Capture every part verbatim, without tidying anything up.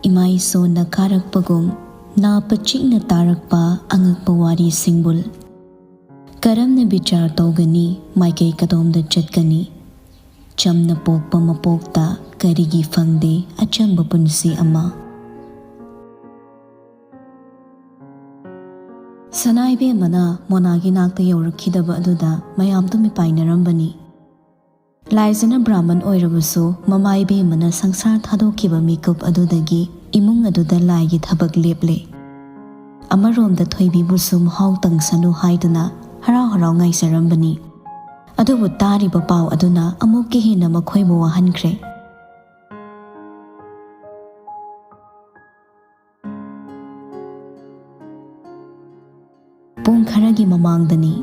ꯏꯃꯥ ꯏꯁꯣꯔꯅ ꯀꯥꯔꯛꯄꯒꯨꯝ ꯅꯥ ꯄꯆꯤꯛꯅ ꯇꯥꯔꯛꯄ ꯑꯉꯛꯄ ꯋꯥꯔꯤ ꯁꯤꯡꯕꯨꯜ꯫ ꯀꯔꯝꯅ ꯕꯤꯆꯥꯔ ꯇꯧꯒꯅꯤ? ꯃꯥꯏꯀꯩ ꯀꯗꯣꯝꯗ ꯆꯠꯀꯅꯤ? ꯆꯝꯅ ꯄꯣꯛꯄ ꯃꯄꯣꯛꯇ ꯀꯔꯤꯒꯤ ꯐꯪꯗꯦ ꯑꯆꯝꯕ ꯄꯨꯟꯁꯤ ꯑꯃ? ꯁꯅꯥ ꯏꯕꯦꯝꯃꯅ ꯃꯣꯅꯥꯒꯤ ꯅꯥꯛꯇ ꯌꯧꯔꯛꯈꯤꯗꯕ ꯑꯗꯨꯗ ꯃꯌꯥꯝꯗꯨ ꯃꯤꯄꯥꯏꯅꯔꯝꯕꯅꯤ꯫ ꯂꯥꯏꯖꯅ ꯕ꯭ꯔꯥꯍꯃꯟ ꯑꯣꯏꯔꯕꯁꯨ, ꯃꯃꯥ ꯏꯕꯦꯝꯃꯅ ꯁꯪꯁꯥꯔ ꯊꯥꯗꯣꯛꯈꯤꯕ ꯃꯤꯀꯨꯞ ꯑꯗꯨꯗꯒꯤ ꯏꯃꯨꯡ ꯑꯗꯨꯗ ꯂꯥꯏꯒꯤ ꯊꯕꯛ ꯂꯦꯞꯂꯦ꯫ ꯑꯃꯔꯣꯝꯗ ꯊꯣꯏꯕꯤꯕꯨꯁꯨ ꯃꯍꯥꯎ ꯇꯪꯁꯅꯨ ꯍꯥꯏꯗꯨꯅ ꯍꯔꯥꯎ ꯍꯔꯥꯎ ꯉꯥꯏꯖꯔꯝꯕꯅꯤ꯫ ꯑꯗꯨꯕꯨ ꯇꯥꯔꯤꯕ ꯄꯥꯎ ꯑꯗꯨꯅ ꯑꯃꯨꯛꯀ ꯍꯦꯟꯅ ꯃꯈꯣꯏꯕꯨ ꯋꯥꯍꯟꯈ꯭ꯔꯦ꯫ ꯄꯨꯡ ꯈꯔꯒꯤ ꯃꯃꯥꯡꯗꯅꯤ꯫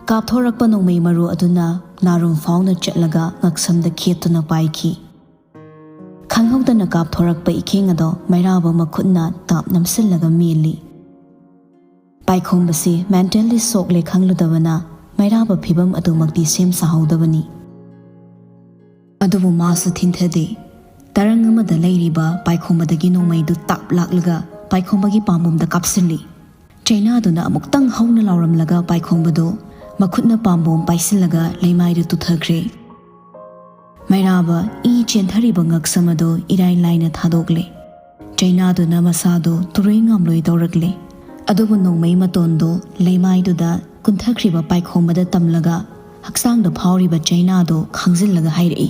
ꯀꯥꯞꯊꯣꯔꯛꯄ ꯅꯣꯡꯃꯩ ꯃꯔꯨ ꯑꯗꯨꯅ ꯅꯥꯔꯨꯝ ꯐꯥꯎꯅ ꯆꯠꯂꯒ ꯉꯛꯁꯝꯗ ꯈꯦꯠꯇꯨꯅ ꯄꯥꯏꯈꯤ꯫ ꯈꯪꯍꯧꯗꯅ ꯀꯥꯞꯊꯣꯔꯛꯄ ꯏꯈꯦꯡ ꯑꯗꯣ ꯃꯩꯔꯥꯕ ꯃꯈꯨꯠꯅ ꯇꯥꯞ ꯅꯝꯁꯤꯜꯂꯒ ꯃꯦꯜꯂꯤ꯫ ꯄꯥꯏꯈꯣꯝꯕꯁꯤ ꯃꯦꯟꯇꯦꯜꯂꯤ ꯁꯣꯛꯂꯦ ꯈꯪꯂꯨꯗꯕꯅ ꯃꯩꯔꯥꯕ ꯐꯤꯕꯝ ꯑꯗꯨꯃꯛꯇꯤ ꯁꯦꯝ ꯁꯥꯍꯧꯗꯕꯅꯤ꯫ ꯑꯗꯨꯕꯨ ꯃꯥꯁꯨ ꯊꯤꯟꯊꯗꯦ꯫ ꯇꯔꯪ ꯑꯃꯗ ꯂꯩꯔꯤꯕ ꯄꯥꯏꯈꯣꯝꯕꯗꯒꯤ ꯅꯣꯡꯃꯩꯗꯨ ꯇꯥꯞ ꯂꯥꯛꯂꯒ ꯄꯥꯏꯈꯣꯝꯕꯒꯤ ꯄꯥꯝꯕꯣꯝꯗ ꯀꯥꯞꯁꯤꯜꯂꯤ꯫ ꯆꯩꯅꯥꯗꯨꯅ ꯑꯃꯨꯛꯇꯪ ꯍꯧꯅ ꯂꯥꯎꯔꯝꯂꯒ ꯄꯥꯏꯈꯣꯝꯕꯗꯨ ꯃꯈꯨꯠꯅ ꯄꯥꯝꯕꯣꯝ ꯄꯥꯏꯁꯤꯜꯂꯒ ꯂꯩꯃꯥꯏꯗ ꯇꯨꯊꯈ꯭ꯔꯦ꯫ ꯃꯩꯔꯥꯕ ꯏ ꯆꯦꯟꯊꯔꯤꯕ ꯉꯛꯁꯝ ꯑꯗꯨ ꯏꯔꯥꯏ ꯂꯥꯏꯅ ꯊꯥꯗꯣꯛꯂꯦ꯫ ꯆꯩꯅꯥꯗꯨꯅ ꯃꯁꯥꯗꯨ ꯇꯨꯔꯣꯏ ꯉꯥꯝꯂꯣꯏ ꯇꯧꯔꯛꯂꯦ꯫ ꯑꯗꯨꯕꯨ ꯅꯣꯡꯃꯩ ꯃꯇꯣꯟꯗꯨ ꯂꯩꯃꯥꯏꯗꯨꯗ ꯀꯨꯟꯊꯈ꯭ꯔꯤꯕ ꯄꯥꯏꯈꯣꯝꯕꯗ ꯇꯝꯂꯒ ꯍꯛꯆꯥꯡꯗ ꯐꯥꯎꯔꯤꯕ ꯆꯩꯅꯥꯗꯨ ꯈꯥꯡꯖꯤꯜꯂꯒ ꯍꯥꯏꯔꯛꯏ,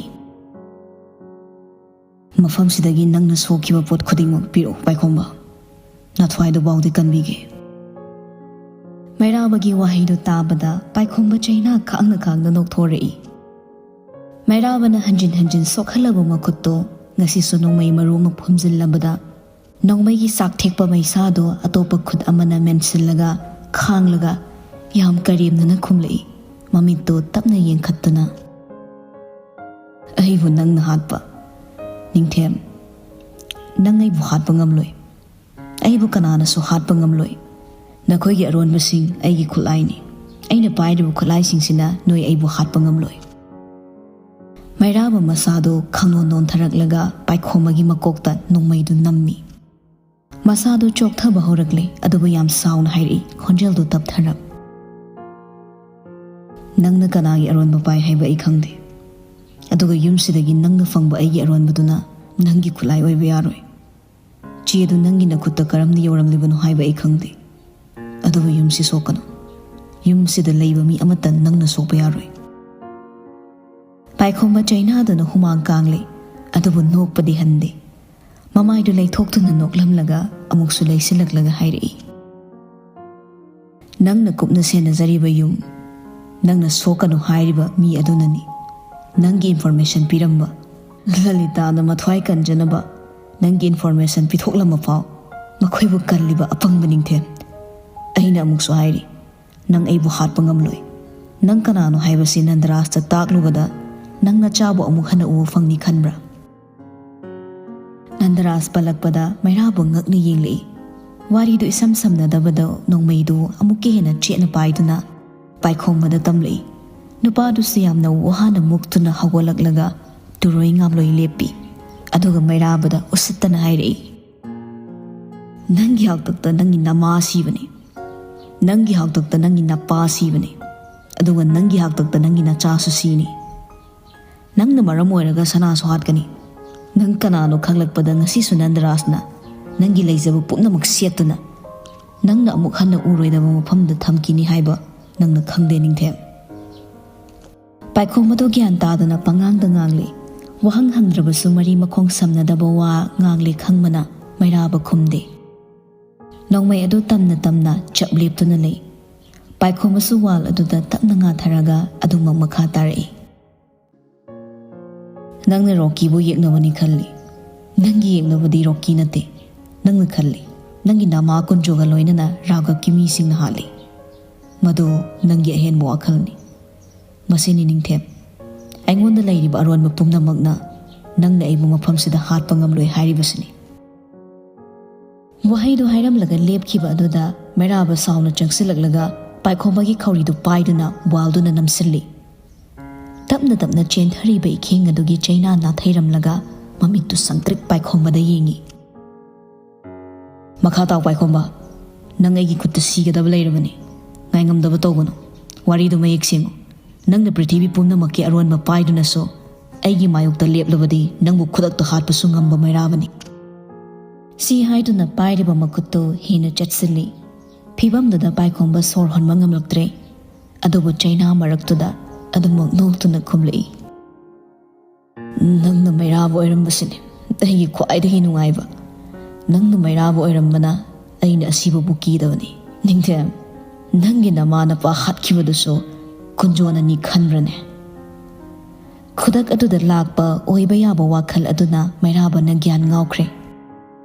"ꯃꯐꯝꯁꯤꯗꯒꯤ ꯅꯪꯅ ꯁꯣꯛꯈꯤꯕ ꯄꯣꯠ ꯈꯨꯗꯤꯡꯃꯛ ꯄꯤꯔꯛꯎ, ꯄꯥꯏꯈꯣꯝꯕ꯫ ꯅꯊ꯭ꯋꯥꯏꯗꯨꯐꯥꯎꯗꯤ ꯀꯟꯕꯤꯒꯦ꯫" ꯃꯩꯔꯥꯕꯒꯤ ꯋꯥꯍꯩꯗꯨ ꯇꯥꯕꯗ ꯄꯥꯏꯈꯣꯝꯕ ꯆꯩꯅꯥ ꯈꯥꯡꯅ ꯈꯥꯡꯅ ꯅꯣꯛꯊꯣꯔꯛꯏ꯫ ꯃꯩꯔꯥꯕꯅ ꯍꯟꯖꯤꯟ ꯍꯟꯖꯤꯟ ꯁꯣꯛꯍꯜꯂꯕ ꯃꯈꯨꯠꯇꯣ ꯉꯁꯤꯁꯨ ꯅꯣꯡꯃꯩ ꯃꯔꯨ ꯑꯃ ꯐꯨꯝꯖꯤꯜꯂꯕꯗ, ꯅꯣꯡꯃꯩꯒꯤ ꯆꯥꯛ ꯊꯦꯛꯄ ꯃꯩꯁꯥꯗꯣ ꯑꯇꯣꯞꯄ ꯈꯨꯠ ꯑꯃꯅ ꯃꯦꯟꯁꯤꯜꯂꯒ, ꯈꯥꯡꯂꯒ, ꯌꯥꯝ ꯀꯔꯦꯝꯅꯅ ꯈꯨꯝꯂꯛꯏ, ꯃꯃꯤꯠꯇꯣ ꯇꯞꯅ ꯌꯦꯡꯈꯠꯇꯨꯅ꯫ "ꯑꯩꯕꯨ ꯅꯪꯅ ꯍꯥꯠꯄ, ꯅꯤꯡꯊꯦꯝ, ꯅꯪ ꯑꯩꯕꯨ ꯍꯥꯠꯄ ꯉꯝꯂꯣꯏ꯫ ꯑꯩꯕꯨ ꯀꯅꯥꯅꯁꯨ ꯍꯥꯠꯄ ꯉꯝꯂꯣꯏ꯫ ꯅꯈꯣꯏꯒꯤ ꯑꯔꯣꯟꯕꯁꯤꯡ ꯑꯩꯒꯤ ꯈꯨꯠꯂꯥꯏꯅꯤ꯫ ꯑꯩꯅ ꯄꯥꯏꯔꯤꯕ ꯈꯨꯠꯂꯥꯏꯁꯤꯡꯁꯤꯅ ꯅꯣꯏ ꯑꯩꯕꯨ ꯍꯥꯠꯄ ꯉꯝꯂꯣꯏ꯫" ꯃꯩꯔꯥꯕ ꯃꯁꯥꯗꯨ ꯈꯪꯅꯣꯟ ꯅꯣꯟꯊꯔꯛꯂꯒ ꯄꯥꯏꯈꯣꯝꯕꯒꯤ ꯃꯀꯣꯛꯇ ꯅꯣꯡꯃꯩꯗꯨ ꯅꯝꯃꯤ꯫ ꯃꯁꯥꯗꯨ ꯆꯣꯛꯊꯕ ꯍꯧꯔꯛꯂꯦ, ꯑꯗꯨꯕꯨ ꯌꯥꯝ ꯁꯥꯎꯅ ꯍꯥꯏꯔꯛꯏ, ꯈꯣꯟꯖꯦꯜꯗꯨ ꯇꯞꯊꯔꯞ꯫ "ꯅꯪꯅ ꯀꯅꯥꯒꯤ ꯑꯔꯣꯟꯕ ꯄꯥꯏ ꯍꯥꯏꯕ ꯑꯩ ꯈꯪꯗꯦ, ꯑꯗꯨꯒ ꯌꯨꯝꯁꯤꯗꯒꯤ ꯅꯪꯅ ꯐꯪꯕ ꯑꯩꯒꯤ ꯑꯔꯣꯟꯕꯗꯨꯅ ꯅꯪꯒꯤ ꯈꯨꯠꯂꯥꯏ ꯑꯣꯏꯕ ꯌꯥꯔꯣꯏ꯫ ꯆꯦꯗꯨ ꯅꯪꯒꯤ ꯅꯈꯨꯠꯇ ꯀꯔꯝꯅ ꯌꯧꯔꯝꯂꯤꯕꯅꯣ ꯍꯥꯏꯕ ꯑꯩ ꯈꯪꯗꯦ, ꯑꯗꯨꯕꯨ ꯌꯨꯝꯁꯤ ꯁꯣꯛꯀꯅꯨ꯫ ꯌꯨꯝꯁꯤꯗ ꯂꯩꯕ ꯃꯤ ꯑꯃꯠꯇ ꯅꯪꯅ ꯁꯣꯛꯄ ꯌꯥꯔꯣꯏ꯫" ꯄꯥꯏꯈꯣꯝꯕ ꯆꯩꯅꯥꯗꯨꯅ ꯍꯨꯃꯥꯡ ꯀꯥꯡꯂꯦ, ꯑꯗꯨꯕꯨ ꯅꯣꯛꯄꯗꯤ ꯍꯟꯗꯦ꯫ ꯃꯃꯥꯏꯗꯨ ꯂꯩꯊꯣꯛꯇꯨꯅ ꯅꯣꯛꯂꯝꯂꯒ ꯑꯃꯨꯛꯁꯨ ꯂꯩꯁꯤꯜꯂꯛꯂꯒ ꯍꯥꯏꯔꯛꯏ, "ꯅꯪꯅ ꯀꯨꯞꯅ ꯁꯦꯟꯅꯖꯔꯤꯕ ꯌꯨꯝ, ꯅꯪꯅ ꯁꯣꯛꯀꯅꯨ ꯍꯥꯏꯔꯤꯕ ꯃꯤ ꯑꯗꯨꯅꯅꯤ ꯅꯪꯒꯤ ꯏꯟꯐꯣꯔꯃꯦꯁꯟ ꯄꯤꯔꯝꯕ꯫ ꯂꯂꯤꯇꯥꯅ ꯃꯊ꯭ꯋꯥꯏ ꯀꯟꯖꯅꯕ ꯅꯪꯒꯤ ꯏꯟꯐꯣꯔꯃꯦꯁꯟ ꯄꯤꯊꯣꯛꯂꯝꯕ ꯐꯥꯎ ꯃꯈꯣꯏꯕꯨ ꯀꯜꯂꯤꯕ ꯑꯄꯪꯕ ꯅꯤꯡꯊꯦꯝ꯫ ꯑꯩꯅ ꯑꯃꯨꯛꯁꯨ ꯍꯥꯏꯔꯤ, ꯅꯪ ꯑꯩꯕꯨ ꯍꯥꯠꯄ ꯉꯝꯂꯣꯏ꯫ ꯅꯪ ꯀꯅꯥꯅꯣ ꯍꯥꯏꯕꯁꯤ ꯅꯟꯗꯔꯥꯖꯇ ꯇꯥꯛꯂꯨꯕꯗ ꯅꯪ ꯅꯆꯥꯕꯨ ꯑꯃꯨꯛ ꯍꯟꯅ ꯎꯕ ꯐꯪꯅꯤ ꯈꯟꯕ꯭ꯔꯥ?" ꯅꯟꯗꯔꯥꯖ ꯄꯜꯂꯛꯄꯗ ꯃꯩꯔꯥꯕ ꯉꯛꯅ ꯌꯦꯡꯂꯛꯏ꯫ ꯋꯥꯔꯤꯗꯨ ꯏꯁꯝ ꯁꯝꯅꯗꯕꯗ ꯅꯣꯡꯃꯩꯗꯨ ꯑꯃꯨꯛꯀ ꯍꯦꯟꯅ ꯆꯦꯠꯅ ꯄꯥꯏꯗꯨꯅ ꯄꯥꯏꯈꯣꯝꯕꯗ ꯇꯝꯂꯛꯏ꯫ ꯅꯨꯄꯥꯗꯨꯁꯨ ꯌꯥꯝꯅ ꯋꯥꯅ ꯃꯨꯛꯇꯨꯅ ꯍꯧꯒꯠꯂꯛꯂꯒ ꯇꯨꯔꯣꯏ ꯉꯥꯝꯂꯣꯏ ꯂꯦꯞꯄꯤ꯫ ꯑꯗꯨꯒ ꯃꯩꯔꯥꯕꯗ ꯎꯁꯤꯠꯇꯅ ꯍꯥꯏꯔꯛꯏ, "ꯅꯪꯒꯤ ꯍꯥꯛꯇꯛꯇ ꯅꯪꯒꯤ ꯅꯃꯥ ꯁꯤꯕꯅꯤ, ꯅꯪꯒꯤ ꯍꯥꯛꯇꯛꯇ ꯅꯪꯒꯤ ꯅꯄꯥ ꯁꯤꯕꯅꯤ, ꯑꯗꯨꯒ ꯅꯪꯒꯤ ꯍꯥꯛꯇꯛꯇ ꯅꯪꯒꯤ ꯅꯆꯥꯁꯨ ꯁꯤꯅꯤ꯫ ꯅꯪꯅ ꯃꯔꯝ ꯑꯣꯏꯔꯒ ꯁꯅꯥꯁꯨ ꯍꯥꯠꯀꯅꯤ꯫ ꯅꯪ ꯀꯅꯥꯅꯣ ꯈꯪꯂꯛꯄꯗ ꯉꯁꯤꯁꯨ ꯅꯟꯗꯔꯥꯖꯅ ꯅꯪꯒꯤ ꯂꯩꯖꯕ ꯄꯨꯝꯅꯃꯛ ꯁꯦꯠꯇꯨꯅ ꯅꯪꯅ ꯑꯃꯨꯛ ꯍꯟꯅ ꯎꯔꯣꯏꯗꯕ ꯃꯐꯝꯗ ꯊꯝꯈꯤꯅꯤ ꯍꯥꯏꯕ ꯅꯪꯅ ꯈꯪꯗꯦ, ꯅꯤꯡꯊꯦꯝ꯫" ꯄꯥꯏꯈꯣꯝꯕꯗꯣ ꯒ꯭ꯌꯥꯟ ꯇꯥꯗꯅ ꯄꯉꯥꯡꯗ ꯉꯥꯡꯂꯦ꯫ ꯋꯥꯍꯪ ꯍꯪꯗ꯭ꯔꯕꯁꯨ ꯃꯔꯤ ꯃꯈꯣꯡ ꯁꯝꯅꯗꯕ ꯋꯥ ꯉꯥꯡꯂꯦ ꯈꯪꯕꯅ ꯃꯩꯔꯥꯕ ꯈꯨꯝꯗꯦ꯫ ꯅꯣꯡꯃꯩ ꯑꯗꯨ ꯇꯝꯅ ꯇꯝꯅ ꯆꯞ ꯂꯦꯞꯇꯨꯅ ꯂꯩ꯫ ꯄꯥꯏꯈꯣꯝꯕꯁꯨ ꯋꯥꯜ ꯑꯗꯨꯗ ꯇꯞꯅ ꯉꯥꯊꯔꯒ ꯑꯗꯨꯃꯛ ꯃꯈꯥ ꯇꯥꯔꯛꯏ꯫ "ꯅꯪꯅ ꯔꯣꯀꯤꯕꯨ ꯌꯦꯛꯅꯕꯅꯤ ꯈꯜꯂꯤ꯫ ꯅꯪꯒꯤ ꯌꯦꯛꯅꯕꯗꯤ ꯔꯣꯀꯤ ꯅꯠꯇꯦ꯫ ꯅꯪꯅ ꯈꯜꯂꯤ, ꯅꯪꯒꯤ ꯅꯃꯥ ꯀꯨꯟꯖꯣꯒ ꯂꯣꯏꯅꯅ ꯔꯥꯒꯞꯀꯤ ꯃꯤꯁꯤꯡꯅ ꯍꯥꯠꯂꯤ꯫ ꯃꯗꯨ ꯅꯪꯒꯤ ꯑꯍꯦꯟꯕ ꯋꯥꯈꯜꯅꯤ꯫ ꯃꯁꯤꯅꯤ ꯅꯤꯡꯊꯦꯝ, ꯑꯩꯉꯣꯟꯗ ꯂꯩꯔꯤꯕ ꯑꯔꯣꯟꯕ ꯄꯨꯝꯅꯃꯛꯅ ꯅꯪꯅ ꯑꯩꯕꯨ ꯃꯐꯝꯁꯤꯗ ꯍꯥꯠꯄ ꯉꯝꯂꯣꯏ ꯍꯥꯏꯔꯤꯕꯁꯤꯅꯤ꯫" ꯋꯥꯍꯩꯗꯨ ꯍꯥꯏꯔꯝꯂꯒ ꯂꯦꯞꯈꯤꯕ ꯑꯗꯨꯗ ꯃꯩꯔꯥꯕ ꯁꯥꯎꯅ ꯆꯪꯁꯤꯜꯂꯛꯂꯒ ꯄꯥꯏꯈꯣꯝꯕꯒꯤ ꯈꯧꯔꯤꯗꯨ ꯄꯥꯏꯗꯨꯅ ꯋꯥꯜꯗꯨꯅ ꯅꯝꯁꯤꯜꯂꯤ꯫ ꯇꯞꯅ ꯇꯞꯅ ꯆꯦꯟꯊꯔꯤꯕ ꯏꯈꯦꯡ ꯑꯗꯨꯒꯤ ꯆꯩꯅꯥ ꯅꯥꯊꯩꯔꯝꯂꯒ ꯃꯃꯤꯠꯇꯨ ꯁꯪꯇ꯭ꯔꯤꯛ ꯄꯥꯏꯈꯣꯝꯕꯗ ꯌꯦꯡꯉꯤ꯫ "ꯃꯈꯥ ꯇꯥꯎ ꯄꯥꯏꯈꯣꯝꯕ, ꯅꯪ ꯑꯩꯒꯤ ꯈꯨꯠꯇ ꯁꯤꯒꯗꯕ ꯂꯩꯔꯕꯅꯤ꯫ ꯉꯥꯏꯉꯝꯗꯕ ꯇꯧꯒꯅꯨ꯫ ꯋꯥꯔꯤꯗꯨ ꯃꯌꯦꯛ ꯁꯦꯡꯉꯨ꯫ ꯅꯪꯅ ꯄ꯭ꯔꯤꯊꯤꯕꯤ ꯄꯨꯝꯅꯃꯛꯀꯤ ꯑꯔꯣꯟꯕ ꯄꯥꯏꯗꯨꯅꯁꯨ ꯑꯩꯒꯤ ꯃꯥꯌꯣꯛꯇ ꯂꯦꯞꯂꯕꯗꯤ ꯅꯪꯕꯨ ꯈꯨꯗꯛꯇ ꯍꯥꯠꯄꯁꯨ ꯉꯝꯕ ꯃꯩꯔꯥꯕꯅꯤ꯫" ꯁꯤ ꯍꯥꯏꯗꯨꯅ ꯄꯥꯏꯔꯤꯕ ꯃꯈꯨꯠꯇꯨ ꯍꯦꯟꯅ ꯆꯠꯁꯤꯜꯂꯤ꯫ ꯐꯤꯕꯝꯗꯨꯗ ꯄꯥꯏꯈꯣꯝꯕ ꯁꯣꯔ ꯍꯣꯟꯕ ꯉꯝꯂꯛꯇ꯭ꯔꯦ꯫ ꯑꯗꯨꯕꯨ ꯆꯩꯅꯥ ꯃꯔꯛꯇꯨꯗ ꯑꯗꯨꯃꯛ ꯅꯣꯛꯇꯨꯅ ꯈꯨꯝꯂꯛꯏ꯫ "ꯅꯪꯅ ꯃꯩꯔꯥꯕ ꯑꯣꯏꯔꯝꯕꯁꯤꯅꯤ ꯑꯩꯒꯤ ꯈ꯭ꯋꯥꯏꯗꯒꯤ ꯅꯨꯡꯉꯥꯏꯕ꯫ ꯅꯪꯅ ꯃꯩꯔꯥꯕ ꯑꯣꯏꯔꯝꯕꯅ ꯑꯩꯅ ꯑꯁꯤꯕꯕꯨ ꯀꯤꯗꯕꯅꯤ꯫ ꯅꯤꯡꯊꯦꯝ, ꯅꯪꯒꯤ ꯅꯃꯥ ꯅꯄꯥ ꯍꯥꯠꯈꯤꯕꯗꯨꯁꯨ ꯀꯨꯟꯖꯣꯟꯅꯅꯤ ꯈꯟꯕ꯭ꯔꯅꯦ?" ꯈꯨꯗꯛ ꯑꯗꯨꯗ ꯂꯥꯛꯄ ꯑꯣꯏꯕ ꯌꯥꯕ ꯋꯥꯈꯜ ꯑꯗꯨꯅ ꯃꯩꯔꯥꯕꯅ ꯒ꯭ꯌꯥꯟ ꯉꯥꯎꯈ꯭ꯔꯦ꯫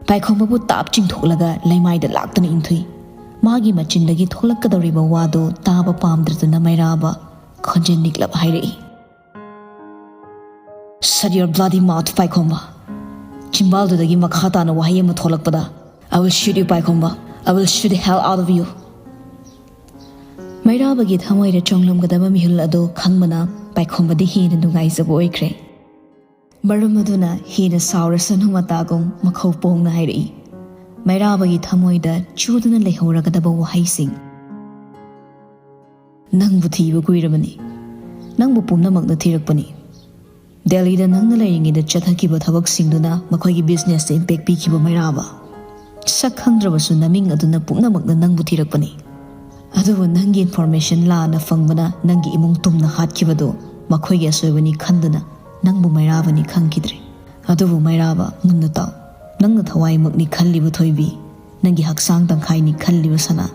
ꯄꯥꯏꯈꯣꯝꯕꯕꯨ ꯇꯥꯞ ꯆꯤꯡꯊꯣꯛꯂꯒ ꯂꯩꯃꯥꯏꯗ ꯂꯥꯛꯇꯨꯅ ꯏꯟꯊꯨꯏ꯫ ꯃꯥꯒꯤ ꯃꯆꯤꯟꯗꯒꯤ ꯊꯣꯛꯂꯛꯀꯗꯧꯔꯤꯕ ꯋꯥꯗꯨ ꯇꯥꯕ ꯄꯥꯝꯗ꯭ꯔꯗꯨꯅ ꯃꯩꯔꯥꯕ ꯈꯣꯟꯖꯦꯜ ꯅꯤꯛꯂꯞ ꯍꯥꯏꯔꯛꯏ꯫ "Shut your bloody mouth, ꯄꯥꯏꯈꯣꯝꯕ꯫ ꯆꯤꯝꯕꯥꯜꯗꯨꯗꯒꯤ ꯃꯈꯥ ꯇꯥꯅ ꯋꯥꯍꯩ ꯑꯃ ꯊꯣꯛꯂꯛꯄꯗ, I will shoot you, ꯄꯥꯏꯈꯣꯝꯕ꯫ I will shoot the hell out of you." ꯃꯩꯔꯥꯕꯒꯤ ꯊꯃꯣꯏꯗ ꯆꯣꯡꯂꯝꯒꯗꯕ ꯃꯤꯍꯨꯜ ꯑꯗꯨ ꯈꯪꯕꯅ ꯄꯥꯏꯈꯣꯝꯕꯗꯤ ꯍꯦꯟꯅ ꯅꯨꯡꯉꯥꯏꯖꯕ ꯑꯣꯏꯈ꯭ꯔꯦ꯫ ꯃꯔꯝ ꯑꯗꯨꯅ ꯍꯦꯟꯅ ꯁꯥꯎꯔꯁꯅꯨ ꯃꯇꯥꯒꯨꯝ ꯃꯈꯧ ꯄꯣꯡꯅ ꯍꯥꯏꯔꯛꯏ꯫ ꯃꯩꯔꯥꯕꯒꯤ ꯊꯃꯣꯏꯗ ꯆꯨꯗꯨꯅ ꯂꯩꯍꯧꯔꯒꯗꯕ ꯋꯥꯍꯩꯁꯤꯡ꯫ "ꯅꯪꯕꯨ ꯊꯤꯕ ꯀꯨꯏꯔꯕꯅꯤ꯫ ꯅꯪꯕꯨ ꯄꯨꯝꯅꯃꯛꯅ ꯊꯤꯔꯛꯄꯅꯤ꯫ ꯗꯦꯜꯂꯤꯗ ꯅꯪꯅ ꯂꯩꯔꯤꯉꯩꯗ ꯆꯠꯊꯈꯤꯕ ꯊꯕꯛꯁꯤꯡꯗꯨꯅ ꯃꯈꯣꯏꯒꯤ businessꯇ impact ꯄꯤꯈꯤꯕ ꯃꯩꯔꯥꯕ꯫ ꯁꯛ ꯈꯪꯗ꯭ꯔꯕꯁꯨ ꯅꯃꯤꯡ ꯑꯗꯨꯅ ꯄꯨꯝꯅꯃꯛꯅ ꯅꯪꯕꯨ ꯊꯤꯔꯛꯄꯅꯤ꯫ ꯑꯗꯨꯕꯨ ꯅꯪꯒꯤ information ꯂꯥꯟꯅ ꯐꯪꯕꯅ ꯅꯪꯒꯤ ꯏꯃꯨꯡ ꯇꯨꯝꯅ ꯍꯥꯠꯈꯤꯕꯗꯨ ꯃꯈꯣꯏꯒꯤ ꯑꯁꯣꯏꯕꯅꯤ ꯈꯟꯗꯨꯅ ꯅꯪꯕꯨ ꯃꯩꯔꯥꯕꯅꯤ ꯈꯪꯈꯤꯗ꯭ꯔꯦ꯫ ꯑꯗꯨꯕꯨ ꯃꯩꯔꯥꯕ, ꯃꯨꯟꯅ ꯇꯥꯎ꯫ ꯅꯪꯅ ꯊꯋꯥꯏꯃꯛꯅꯤ ꯈꯜꯂꯤꯕ ꯊꯣꯏꯕꯤ, ꯅꯪꯒꯤ ꯍꯛꯆꯥꯡ ꯇꯪꯈꯥꯏꯅꯤ ꯈꯜꯂꯤꯕ ꯁꯅꯥ,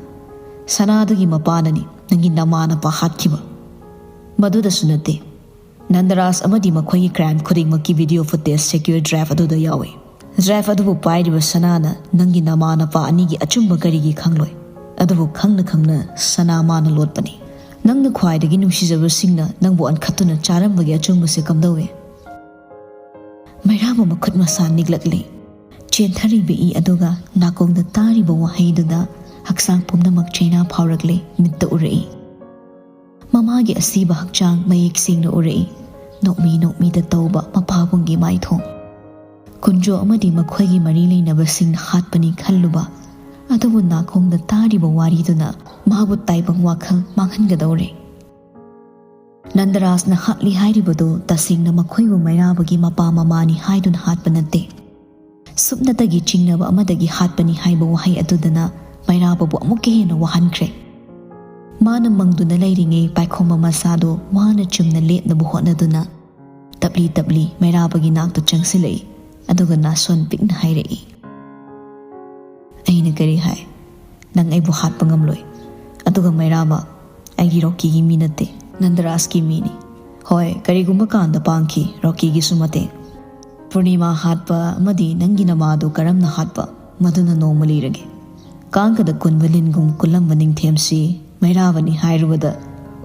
ꯁꯅꯥꯗꯨꯒꯤ ꯃꯄꯥꯅꯅꯤ ꯅꯪꯒꯤ ꯅꯃꯥ ꯅꯄꯥ ꯍꯥꯠꯈꯤꯕ꯫ ꯃꯗꯨꯗꯁꯨ ꯅꯠꯇꯦ, ꯅꯟꯗꯔꯥꯖ ꯑꯃꯗꯤ ꯃꯈꯣꯏꯒꯤ crime ꯈꯨꯗꯤꯡꯃꯛꯀꯤ video footage secure drive ꯑꯗꯨꯗ ꯌꯥꯎꯏ꯫ Drive ꯑꯗꯨꯕꯨ ꯄꯥꯏꯔꯤꯕ ꯁꯅꯥꯅ ꯅꯪꯒꯤ ꯅꯃꯥ ꯅꯄꯥ ꯑꯅꯤꯒꯤ ꯑꯆꯨꯝꯕ ꯀꯔꯤꯒꯤ ꯈꯪꯂꯣꯏ? ꯑꯗꯨꯕꯨ ꯈꯪꯅ ꯈꯪꯅ ꯁꯅꯥ ꯃꯥꯅ ꯂꯣꯠꯄꯅꯤ꯫ ꯅꯪꯅ ꯈ꯭ꯋꯥꯏꯗꯒꯤ ꯅꯨꯡꯁꯤꯖꯕꯁꯤꯡꯅ ꯅꯪꯕꯨ ꯑꯟꯈꯠꯇꯨꯅ ꯆꯥꯔꯝꯕꯒꯤ ꯑꯆꯨꯝꯕꯁꯦ ꯀꯝꯗꯧꯏ?" ꯃꯩꯔꯥꯕ ꯃꯈꯨꯠ ꯃꯁꯥ ꯅꯤꯛꯂꯛꯂꯤ꯫ ꯆꯦꯟꯊꯔꯤꯕ ꯏ ꯑꯗꯨꯒ ꯅꯥꯀꯣꯡꯗ ꯇꯥꯔꯤꯕ ꯋꯥꯍꯩꯗꯨꯗ ꯍꯛꯆꯥꯡ ꯄꯨꯝꯅꯃꯛ ꯆꯩꯅꯥ ꯐꯥꯎꯔꯛꯂꯤ, ꯃꯤꯠꯇ ꯎꯔꯛꯏ꯫ ꯃꯃꯥꯒꯤ ꯑꯁꯤꯕ ꯍꯛꯆꯥꯡ ꯃꯌꯦꯛ ꯁꯦꯡꯅ ꯎꯔꯛꯏ꯫ ꯅꯣꯛꯃꯤ ꯅꯣꯛꯃꯤꯗ ꯇꯧꯕ ꯃꯄꯥꯕꯨꯡꯒꯤ ꯃꯥꯏꯊꯣꯡ꯫ ꯀꯨꯟꯖꯣ ꯑꯃꯗꯤ ꯃꯈꯣꯏꯒꯤ ꯃꯔꯤ ꯂꯩꯅꯕꯁꯤꯡꯅ ꯍꯥꯠꯄꯅꯤ ꯈꯜꯂꯨꯕ, ꯑꯗꯨꯕꯨ ꯅꯥꯀꯣꯡꯗ ꯇꯥꯔꯤꯕ ꯋꯥꯔꯤꯗꯨꯅ ꯃꯥꯕꯨ ꯇꯥꯏꯕꯪ ꯋꯥꯈꯜ ꯃꯥꯡꯍꯟꯒꯗꯧꯔꯦ꯫ ꯅꯟꯗꯔꯥꯖꯅ ꯍꯥꯠꯂꯤ ꯍꯥꯏꯔꯤꯕꯗꯨ ꯇꯁꯦꯡꯅ ꯃꯈꯣꯏꯕꯨ ꯃꯩꯔꯥꯕꯒꯤ ꯃꯄꯥ ꯃꯃꯥꯅꯤ ꯍꯥꯏꯗꯨꯅ ꯍꯥꯠꯄ ꯅꯠꯇꯦ꯫ ꯁꯨꯞꯅꯇꯒꯤ ꯆꯤꯡꯅꯕ ꯑꯃꯗꯒꯤ ꯍꯥꯠꯄꯅꯤ ꯍꯥꯏꯕ ꯋꯥꯍꯩ ꯑꯗꯨꯗꯅ ꯃꯩꯔꯥꯕꯕꯨ ꯑꯃꯨꯛꯀ ꯍꯦꯟꯅ ꯋꯥꯍꯟꯈ꯭ꯔꯦ꯫ ꯃꯥꯅ ꯃꯪꯗꯨꯅ ꯂꯩꯔꯤꯉꯩ ꯄꯥꯏꯈꯣꯝꯕ ꯃꯆꯥꯗꯨ ꯋꯥꯅ ꯆꯨꯝꯅ ꯂꯦꯞꯅꯕ ꯍꯣꯠꯅꯗꯨꯅ ꯇꯞꯂꯤ ꯇꯞꯂꯤ ꯃꯩꯔꯥꯕꯒꯤ ꯅꯥꯛꯇ ꯆꯪꯁꯤꯜꯂꯛꯏ, ꯑꯗꯨꯒ ꯅꯥꯁꯣꯟ ꯄꯤꯛꯅ ꯍꯥꯏꯔꯛꯏ, "ꯑꯩꯅ ꯀꯔꯤ ꯍꯥꯏ? ꯅꯪ ꯑꯩꯕꯨ ꯍꯥꯠꯄ ꯉꯝꯂꯣꯏ꯫ ꯑꯗꯨꯒ ꯃꯩꯔꯥꯕ, ꯑꯩꯒꯤ ꯔꯣꯀꯤꯒꯤ ꯃꯤ ꯅꯠꯇꯦ, ꯅꯟꯗꯔꯥꯖꯀꯤ ꯃꯤꯅꯤ꯫ ꯍꯣꯏ, ꯀꯔꯤꯒꯨꯝꯕ ꯀꯥꯟꯗ ꯄꯥꯡꯈꯤ ꯔꯣꯀꯤꯒꯤꯁꯨ ꯃꯇꯦꯡ꯫ ꯄꯨꯔꯅꯤꯃꯥ ꯍꯥꯠꯄ ꯑꯃꯗꯤ ꯅꯪꯒꯤ ꯅꯃꯥꯗꯨ ꯀꯔꯝꯅ ꯍꯥꯠꯄ, ꯃꯗꯨꯅ ꯅꯣꯡꯃ ꯂꯤꯔꯒꯦ꯫ ꯀꯥꯡꯀꯗ ꯀꯨꯟꯕ ꯂꯤꯟꯒꯨꯝ ꯀꯨꯜꯂꯝꯕ ꯅꯤꯡꯊꯦꯝꯁꯤ ꯃꯩꯔꯥꯕꯅꯤ ꯍꯥꯏꯔꯨꯕꯗ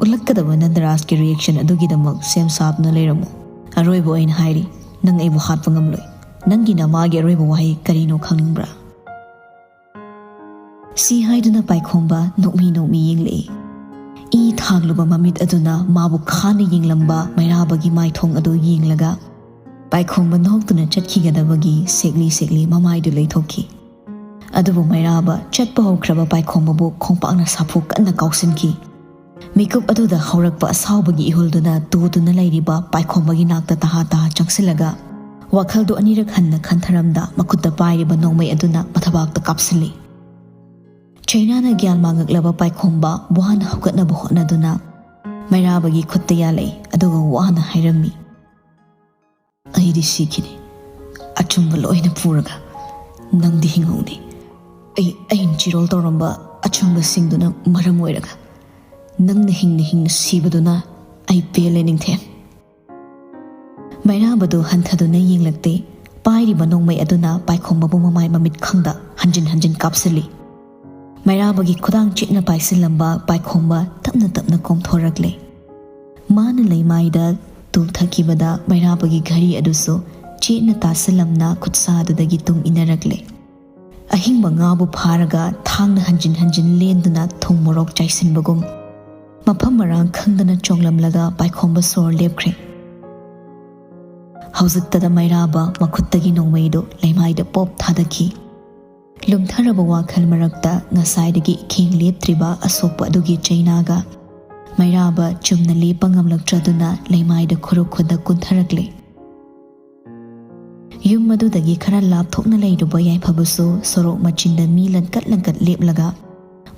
ꯎꯠꯂꯛꯀꯗꯕ ꯅꯟꯗꯔꯥꯖꯀꯤ ꯔꯤꯌꯦꯛꯁꯟ ꯑꯗꯨꯒꯤꯗꯃꯛ ꯁꯦꯝ ꯁꯥꯗꯨꯅ ꯂꯩꯔꯝꯃꯨ꯫ ꯑꯔꯣꯏꯕ ꯑꯣꯏꯅ ꯍꯥꯏꯔꯤ, ꯅꯪ ꯑꯩꯕꯨ ꯍꯥꯠꯄ ꯉꯝꯂꯣꯏ꯫ ꯅꯪꯒꯤ ꯅꯃꯥꯒꯤ ꯑꯔꯣꯏꯕ ꯋꯥꯍꯩ ꯀꯔꯤꯅꯣ ꯈꯪꯅꯤꯡꯕ꯭ꯔꯥ?" ꯁꯤ ꯍꯥꯏꯗꯨꯅ ꯄꯥꯏꯈꯣꯝꯕ ꯅꯣꯛꯃꯤ ꯅꯣꯛꯃꯤ ꯌꯦꯡꯂꯛꯏ꯫ ꯏ ꯊꯥꯡꯂꯨꯕ ꯃꯃꯤꯠ ꯑꯗꯨꯅ ꯃꯥꯕꯨ ꯈꯥꯅ ꯌꯦꯡꯂꯝꯕ ꯃꯩꯔꯥꯕꯒꯤ ꯃꯥꯏꯊꯣꯡ ꯑꯗꯨ ꯌꯦꯡꯂꯒ ꯄꯥꯏꯈꯣꯝꯕ ꯅꯣꯛꯇꯨꯅ ꯆꯠꯈꯤꯒꯗꯕꯒꯤ ꯁꯦꯛꯂꯤ ꯁꯦꯛꯂꯤ ꯃꯃꯥꯏꯗꯨ ꯂꯩꯊꯣꯛꯈꯤ꯫ ꯑꯗꯨꯕꯨ ꯃꯩꯔꯥꯕ ꯆꯠꯄ ꯍꯧꯈ꯭ꯔꯕ ꯄꯥꯏꯈꯣꯝꯕꯕꯨ ꯈꯣꯡꯄꯥꯛꯅ ꯁꯥꯐꯨ ꯀꯟꯅ ꯀꯥꯎꯁꯤꯟꯈꯤ꯫ ꯃꯤꯀꯨꯞ ꯑꯗꯨꯗ ꯍꯧꯔꯛꯄ ꯑꯁꯥꯎꯕꯒꯤ ꯏꯍꯨꯜꯗꯨꯅ ꯇꯨꯗꯨꯅ ꯂꯩꯔꯤꯕ ꯄꯥꯏꯈꯣꯝꯕꯒꯤ ꯅꯥꯛꯇ ꯇꯍꯥ ꯇꯍꯥ ꯆꯪꯁꯤꯜꯂꯒ ꯋꯥꯈꯜꯗꯨ ꯑꯅꯤꯔꯛ ꯍꯟꯅ ꯈꯟꯊꯔꯝꯗ ꯃꯈꯨꯠꯇ ꯄꯥꯏꯔꯤꯕ ꯅꯣꯡꯃꯩ ꯑꯗꯨꯅ ꯃꯊꯕꯥꯛꯇ ꯀꯥꯞꯁꯤꯜꯂꯤ꯫ ꯆꯩꯅꯥꯅ ꯒ꯭ꯌꯥꯟ ꯃꯥꯡꯉꯛꯂꯕ ꯄꯥꯏꯈꯣꯝꯕ ꯋꯥꯅ ꯍꯧꯒꯠꯅꯕ ꯍꯣꯠꯅꯗꯨꯅ ꯃꯩꯔꯥꯕꯒꯤ ꯈꯨꯠꯇ ꯌꯥꯜꯂꯛꯏ, ꯑꯗꯨꯒ ꯋꯥꯅ ꯍꯥꯏꯔꯝꯃꯤ, "ꯑꯩꯗꯤ ꯁꯤꯈꯤꯅꯤ, ꯑꯆꯨꯝꯕ ꯂꯣꯏꯅ ꯄꯨꯔꯒ꯫ ꯅꯪꯗꯤ ꯍꯤꯡꯍꯧꯅꯤ꯫ ꯑꯩ, ꯑꯩꯅ ꯆꯤꯔꯣꯜ ꯇꯧꯔꯝꯕ ꯑꯆꯨꯝꯕꯁꯤꯡꯗꯨꯅ ꯃꯔꯝ ꯑꯣꯏꯔꯒ ꯅꯪꯅ ꯍꯤꯡꯅ ꯍꯤꯡꯅ ꯁꯤꯕꯗꯨꯅ ꯑꯩ ꯄꯦꯜꯂꯦ, ꯅꯤꯡꯊꯦꯝ꯫" ꯃꯩꯔꯥꯕꯗꯨ ꯍꯟꯊꯗꯨꯅ ꯌꯦꯡꯂꯛꯇꯦ꯫ ꯄꯥꯏꯔꯤꯕ ꯅꯣꯡꯃꯩ ꯑꯗꯨꯅ ꯄꯥꯏꯈꯣꯝꯕꯕꯨ ꯃꯃꯥꯏ ꯃꯃꯤꯠ ꯈꯪꯗ ꯍꯟꯖꯤꯟ ꯍꯟꯖꯤꯟ ꯀꯥꯞꯁꯤꯜꯂꯤ꯫ ꯃꯩꯔꯥꯕꯒꯤ ꯈꯨꯗꯥꯡ ꯆꯦꯠꯅ ꯄꯥꯏꯁꯤꯜꯂꯝꯕ ꯄꯥꯏꯈꯣꯝꯕ ꯇꯞꯅ ꯇꯞꯅ ꯀꯣꯝꯊꯣꯔꯛꯂꯦ꯫ ꯃꯥꯅ ꯂꯩꯃꯥꯏꯗ ꯇꯨ ꯊꯛꯈꯤꯕꯗ ꯃꯩꯔꯥꯕꯒꯤ ꯘꯔꯤ ꯑꯗꯨꯁꯨ ꯆꯦꯠꯅ ꯇꯥꯁꯤꯜꯂꯝꯅ ꯈꯨꯠꯁꯥ ꯑꯗꯨꯗꯒꯤ ꯇꯨꯡ ꯏꯟꯅꯔꯛꯂꯦ꯫ ꯑꯍꯤꯡꯕ ꯉꯥꯕꯨ ꯐꯥꯔꯒ ꯊꯥꯡꯅ ꯍꯟꯖꯤꯟ ꯍꯟꯖꯤꯟ ꯂꯦꯟꯗꯨꯅ ꯊꯨꯝ ꯃꯣꯔꯣꯛ ꯆꯥꯏꯁꯤꯟꯕꯒꯨꯝ, ꯃꯐꯝ ꯃꯔꯥꯡ ꯈꯪꯗꯅ ꯆꯣꯡꯂꯝꯂꯒ ꯄꯥꯏꯈꯣꯝꯕ ꯁꯣꯔ ꯂꯦꯞꯈ꯭ꯔꯦ꯫ ꯍꯧꯖꯤꯛꯇꯗ ꯃꯩꯔꯥꯕ ꯃꯈꯨꯠꯇꯒꯤ ꯅꯣꯡꯃꯩꯗꯨ ꯂꯩꯃꯥꯏꯗ ꯄꯣꯞ ꯊꯥꯗꯈꯤ꯫ ꯂꯨꯝꯊꯔꯕ ꯋꯥꯈꯜ ꯃꯔꯛꯇ ꯉꯁꯥꯏꯗꯒꯤ ꯏꯈꯦꯡ ꯂꯦꯞꯇ꯭ꯔꯤꯕ ꯑꯁꯣꯛꯄ ꯑꯗꯨꯒꯤ ꯆꯩꯅꯥꯒ ꯃꯩꯔꯥꯕ ꯆꯨꯝꯅ ꯂꯦꯞꯄ ꯉꯝꯂꯛꯇ꯭ꯔꯗꯨꯅ ꯂꯩꯃꯥꯏꯗ ꯈꯨꯔꯨ ꯈꯨꯗꯛ ꯀꯨꯟꯊꯔꯛꯂꯦ꯫ ꯌꯨꯝ ꯑꯗꯨꯗꯒꯤ ꯈꯔ ꯂꯥꯞꯊꯣꯛꯅ ꯂꯩꯔꯨꯕ ꯌꯥꯏꯐꯕꯁꯨ ꯁꯣꯔꯣꯛ ꯃꯆꯤꯟꯗ ꯃꯤ ꯂꯟꯀꯠ ꯂꯟꯀꯠ ꯂꯦꯞꯂꯒ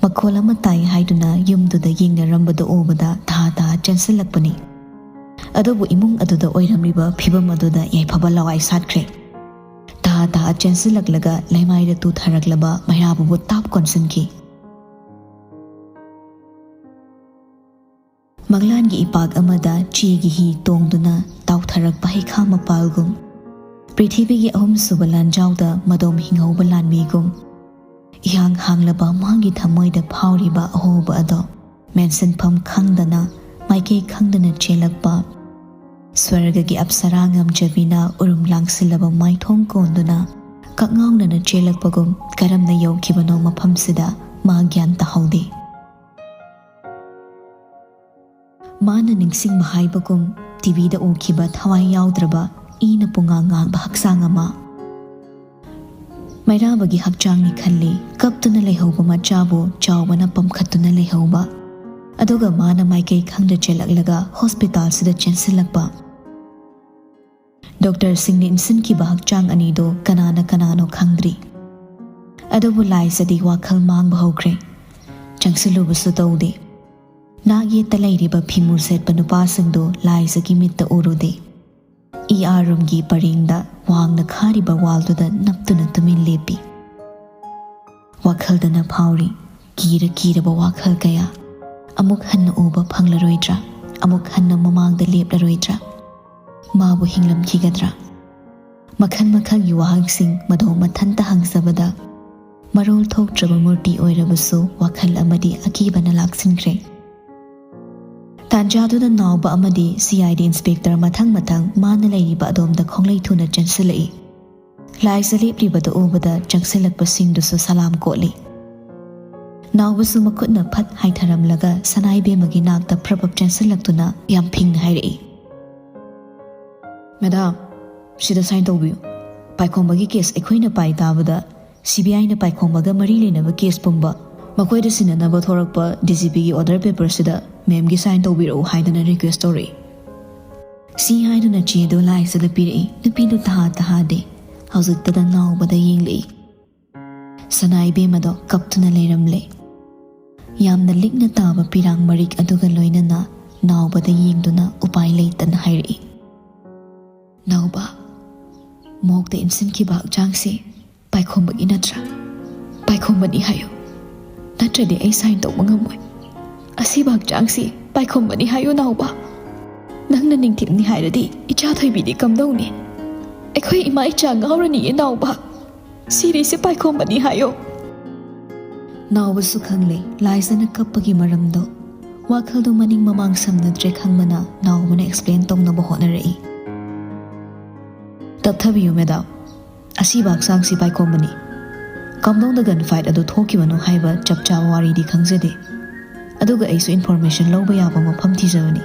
ꯃꯈꯣꯜ ꯑꯃ ꯇꯥꯏ ꯍꯥꯏꯗꯨꯅ ꯌꯨꯝꯗꯨꯗ ꯌꯦꯡꯅꯔꯝꯕꯗꯨ ꯎꯕꯗ ꯊꯥ ꯊꯥ ꯆꯦꯟꯁꯤꯜꯂꯛꯄꯅꯤ꯫ ꯑꯗꯨꯕꯨ ꯏꯃꯨꯡ ꯑꯗꯨꯗ ꯑꯣꯏꯔꯝꯂꯤꯕ ꯐꯤꯕꯝ ꯑꯗꯨꯗ ꯌꯥꯏꯐꯕ ꯂꯋꯥꯏ ꯁꯥꯠꯈ꯭ꯔꯦ꯫ ꯊꯥ ꯊꯥ ꯆꯦꯟꯁꯤꯜꯂꯛꯂꯒ ꯂꯩꯃꯥꯏꯗ ꯇꯨꯊꯔꯛꯂꯕ ꯃꯩꯔꯥꯕꯕꯨ ꯇꯥꯞ ꯀꯣꯟꯁꯤꯟꯈꯤ꯫ ꯃꯪꯂꯥꯟꯒꯤ ꯏꯄꯥꯛ ꯑꯃꯗ ꯆꯦꯒꯤ ꯍꯤ ꯇꯣꯡꯗꯨꯅ ꯇꯥꯎꯊꯔꯛꯄ ꯍꯩꯈꯥ ꯃꯄꯥꯜꯒꯨꯝ, ꯄ꯭ꯔꯤꯊꯤꯕꯤꯒꯤ ꯑꯍꯨꯝꯁꯨꯕ ꯂꯥꯟꯖꯥꯎꯗ ꯃꯗꯣꯝ ꯍꯤꯡꯍꯧꯕ ꯂꯥꯟꯃꯤꯒꯨꯝ, ꯏꯍꯥꯡ ꯍꯥꯡꯂꯕ ꯃꯥꯒꯤ ꯊꯃꯣꯏꯗ ꯐꯥꯎꯔꯤꯕ ꯑꯍꯣꯕ ꯑꯗꯣ ꯃꯦꯟꯁꯤꯟꯐꯝ ꯈꯪꯗꯅ, ꯃꯥꯏꯀꯩ ꯈꯪꯗꯅ ꯆꯦꯜꯂꯛꯄ ꯁ꯭ꯋꯔꯒꯒꯤ ꯑꯞꯁꯔꯥ ꯉꯝꯖꯕꯤꯅ ꯎꯔꯨꯝ ꯂꯥꯡꯁꯤꯜꯂꯕ ꯃꯥꯏꯊꯣꯡ ꯀꯣꯟꯗꯨꯅ ꯀꯛꯉꯥꯎꯅꯅ ꯆꯦꯜꯂꯛꯄꯒꯨꯝ ꯀꯔꯝꯅ ꯌꯧꯈꯤꯕꯅꯣ ꯃꯐꯝꯁꯤꯗ ꯃꯥ ꯒ꯭ꯌꯥꯟ ꯇꯥꯍꯧꯗꯦ꯫ ꯃꯥꯅ ꯅꯤꯡꯁꯤꯡꯕ ꯍꯥꯏꯕꯒꯨꯝ ꯇꯤꯚꯤꯗ ꯎꯈꯤꯕ ꯊꯋꯥꯏ ꯌꯥꯎꯗ꯭ꯔꯕ ꯏꯅ ꯄꯨꯡꯉꯥꯡ ꯉꯥꯡꯕ ꯍꯛꯆꯥꯡ ꯑꯃ꯫ ꯃꯩꯔꯥꯕꯒꯤ ꯍꯛꯆꯥꯡꯅꯤ ꯈꯜꯂꯤ, ꯀꯞꯇꯨꯅ ꯂꯩꯍꯧꯕ ꯃꯆꯥꯕꯨ ꯆꯥꯎꯕꯅ ꯄꯝꯈꯠꯇꯨꯅ ꯂꯩꯍꯧꯕ꯫ ꯑꯗꯨꯒ ꯃꯥꯅ ꯃꯥꯏꯀꯩ ꯈꯪꯗ ꯆꯦꯜꯂꯛꯂꯒ ꯍꯣꯁꯄꯤꯇꯥꯜꯁꯤꯗ ꯆꯦꯟꯁꯤꯜꯂꯛꯄ꯫ ꯗꯣꯛꯇꯔꯁꯤꯡꯅ ꯏꯟꯁꯤꯟꯈꯤꯕ ꯍꯛꯆꯥꯡ ꯑꯅꯤꯗꯣ ꯀꯅꯥꯅ ꯀꯅꯥꯅꯣ ꯈꯪꯗ꯭ꯔꯤ꯫ ꯑꯗꯨꯕꯨ ꯂꯥꯏꯖꯗꯤ ꯋꯥꯈꯜ ꯃꯥꯡꯕ ꯍꯧꯈ꯭ꯔꯦ꯫ ꯆꯪꯁꯤꯜꯂꯨꯕꯁꯨ ꯇꯧꯗꯦ꯫ ꯅꯥꯛ ꯌꯦꯠꯇ ꯂꯩꯔꯤꯕ ꯐꯤꯃꯨ ꯁꯦꯠꯄ ꯅꯨꯄꯥꯁꯤꯡꯗꯨ ꯂꯥꯏꯖꯒꯤ ꯃꯤꯠꯇ ꯎꯔꯨꯗꯦ꯫ ꯏ ꯑꯥꯔ ꯔꯨꯝꯒꯤ ꯄꯔꯦꯡꯗ ꯋꯥꯡꯅ ꯈꯥꯔꯤꯕ ꯋꯥꯜꯗꯨꯗ ꯅꯞꯇꯨꯅ ꯇꯨꯃꯤꯟ ꯂꯦꯞꯄꯤ꯫ ꯋꯥꯈꯜꯗꯅ ꯐꯥꯎꯔꯤ, ꯀꯤꯔ ꯀꯤꯔꯕ ꯋꯥꯈꯜ ꯀꯌꯥ꯫ ꯑꯃꯨꯛ ꯍꯟꯅ ꯎꯕ ꯐꯪꯂꯔꯣꯏꯗ꯭ꯔꯥ? ꯑꯃꯨꯛ ꯍꯟꯅ ꯃꯃꯥꯡꯗ ꯂꯦꯞꯂꯔꯣꯏꯗ꯭ꯔꯥ? ꯃꯥꯕꯨ ꯍꯤꯡꯂꯝꯈꯤꯒꯗ꯭ꯔꯥ? ꯃꯈꯜ ꯃꯈꯜꯒꯤ ꯋꯥꯍꯪꯁꯤꯡ ꯃꯗꯣꯝ ꯃꯊꯟꯇ ꯍꯪꯖꯕꯗ ꯃꯔꯣꯜ ꯊꯣꯛꯇ꯭ꯔꯕ ꯃꯨꯔꯇꯤ ꯑꯣꯏꯔꯕꯁꯨ ꯋꯥꯈꯜ ꯑꯃꯗꯤ ꯑꯀꯤꯕꯅ ꯂꯥꯛꯁꯤꯟꯈ꯭ꯔꯦ꯫ ꯇꯥꯟꯖꯥꯗꯨꯗ ꯅꯥꯎꯕ ꯑꯃꯗꯤ ꯁꯤ ꯑꯥꯏ ꯗꯤ ꯏꯟꯁꯄꯦꯛꯇꯔ ꯃꯊꯪ ꯃꯊꯪ ꯃꯥꯅ ꯂꯩꯔꯤꯕ ꯑꯗꯣꯝꯗ ꯈꯣꯡꯂꯩ ꯊꯨꯅ ꯆꯦꯟꯁꯤꯜꯂꯛꯏ꯫ ꯂꯥꯏꯖ ꯂꯦꯞꯂꯤꯕꯗꯨ ꯎꯕꯗ ꯆꯪꯁꯤꯜꯂꯛꯄꯁꯤꯡꯗꯨꯁꯨ ꯁꯂꯥꯝ ꯀꯣꯠꯂꯤ꯫ ꯅꯥꯎꯕꯁꯨ ꯃꯈꯨꯠꯅ ꯐꯠ ꯍꯥꯏꯊꯔꯝꯂꯒ ꯁꯅꯥꯏꯕꯦꯝꯃꯒꯤ ꯅꯥꯛꯇ ꯐ꯭ꯔꯞ ꯐ꯭ꯔꯞ ꯆꯦꯟꯁꯤꯜꯂꯛꯇꯨꯅ ꯌꯥꯝ ꯐꯤꯡꯅ ꯍꯥꯏꯔꯛꯏ, "ꯃꯦꯗꯥꯝ, ꯁꯤꯗ ꯁꯥꯏꯟ ꯇꯧꯕꯤꯌꯨ꯫ ꯄꯥꯏꯈꯣꯝꯕꯒꯤ ꯀꯦꯁ ꯑꯩꯈꯣꯏꯅ ꯄꯥꯏ ꯇꯥꯕꯗ ꯁꯤ ꯕꯤ ꯑꯥꯏꯅ ꯄꯥꯏꯈꯣꯝꯕꯒ ꯃꯔꯤ ꯂꯩꯅꯕ ꯀꯦꯁ ꯄꯨꯝꯕ ꯃꯈꯣꯏꯗ ꯁꯤꯟꯅꯅꯕ ꯊꯣꯔꯛꯄ ꯗꯤ ꯖꯤ ꯄꯤꯒꯤ ꯑꯣꯔꯗꯔ ꯄꯦꯄꯔꯁꯤꯗ ꯃꯦꯝꯒꯤ ꯁꯥꯏꯟ ꯇꯧꯕꯤꯔꯛꯎ" ꯍꯥꯏꯗꯅ ꯔꯤꯀ꯭ꯋꯦꯁ ꯇꯧꯔꯛꯏ꯫ ꯁꯤ ꯍꯥꯏꯗꯨꯅ ꯆꯦꯗꯨ ꯂꯥꯏꯁꯗ ꯄꯤꯔꯛꯏ꯫ ꯅꯨꯄꯤꯗꯨ ꯇꯍꯥ ꯇꯍꯥꯗꯦ꯫ ꯍꯧꯖꯤꯛꯇꯗ ꯅꯥꯎꯕꯗ ꯌꯦꯡꯂꯛꯏ꯫ ꯁꯅꯥ ꯏꯕꯦꯝꯃꯗꯣ ꯀꯞꯇꯨꯅ ꯂꯩꯔꯝꯂꯦ꯫ ꯌꯥꯝꯅ ꯂꯤꯛꯅ ꯇꯥꯕ ꯄꯤꯔꯥꯡ ꯃꯔꯤꯛ ꯑꯗꯨꯒ ꯂꯣꯏꯅꯅ ꯅꯥꯎꯕꯗ ꯌꯦꯡꯗꯨꯅ ꯎꯄꯥꯏ ꯂꯩꯇꯅ ꯍꯥꯏꯔꯛꯏ, "ꯅꯥꯎꯕ, ꯃꯣꯛꯇ ꯏꯟꯁꯤꯟꯈꯤꯕ ꯍꯛꯆꯥꯡꯁꯤ ꯄꯥꯏꯈꯣꯝꯕꯒꯤ ꯅꯠꯇ꯭ꯔꯥ? ꯄꯥꯏꯈꯣꯝꯕꯅꯤ ꯍꯥꯏꯌꯨ, ꯅꯠꯇ꯭ꯔꯗꯤ ꯑꯩ ꯁꯥꯏꯟ ꯇꯧꯕ ꯉꯝꯃꯣꯏ꯫ ꯑꯁꯤꯕ ꯍꯛꯆꯥꯡꯁꯤ ꯄꯥꯏꯈꯣꯝꯕꯅꯤ ꯍꯥꯏꯌꯨ ꯅꯥꯎꯕ꯫ ꯅꯪꯅ ꯅꯤꯡꯊꯤꯕꯅꯤ ꯍꯥꯏꯔꯗꯤ ꯏꯆꯥ ꯊꯣꯏꯕꯤꯗꯤ ꯀꯝꯗꯧꯅꯤ? ꯑꯩꯈꯣꯏ ꯏꯃꯥ ꯏꯆꯥ ꯉꯥꯎꯔꯅꯤꯌꯦ ꯅꯥꯎꯕ꯫ ꯁꯤꯔꯤꯁꯦ ꯄꯥꯏꯈꯣꯝꯕꯅꯤ ꯍꯥꯏꯌꯣ꯫" ꯅꯥꯎꯕꯁꯨ ꯈꯪꯂꯦ ꯂꯥꯏꯖꯅ ꯀꯞꯄꯒꯤ ꯃꯔꯝꯗꯣ꯫ ꯋꯥꯈꯜꯗꯣ ꯃꯅꯤꯡ ꯃꯃꯥꯡ ꯁꯝꯅꯗ꯭ꯔꯦ ꯈꯪꯕꯅ ꯅꯥꯎꯕꯅ ꯑꯦꯛꯁꯄ꯭ꯂꯦꯟ ꯇꯧꯅꯕ ꯍꯣꯠꯅꯔꯛꯏ꯫ "ꯇꯞꯊꯕꯤꯌꯨ ꯃꯦꯗꯥꯝ, ꯑꯁꯤꯕ ꯍꯛꯆꯥꯡꯁꯤ ꯄꯥꯏꯈꯣꯝꯕꯅꯤ꯫ ꯀꯝꯗꯧꯅ ꯒꯟ ꯐꯥꯏꯠ ꯑꯗꯨ ꯊꯣꯛꯈꯤꯕꯅꯣ ꯍꯥꯏꯕ ꯆꯞ ꯆꯥꯕ ꯋꯥꯔꯤꯗꯤ ꯈꯪꯖꯗꯦ, ꯑꯗꯨꯒ ꯑꯩꯁꯨ ꯏꯟꯐꯣꯔꯃꯦꯁꯟ ꯂꯧꯕ ꯌꯥꯕ ꯃꯐꯝ ꯊꯤꯖꯕꯅꯤ꯫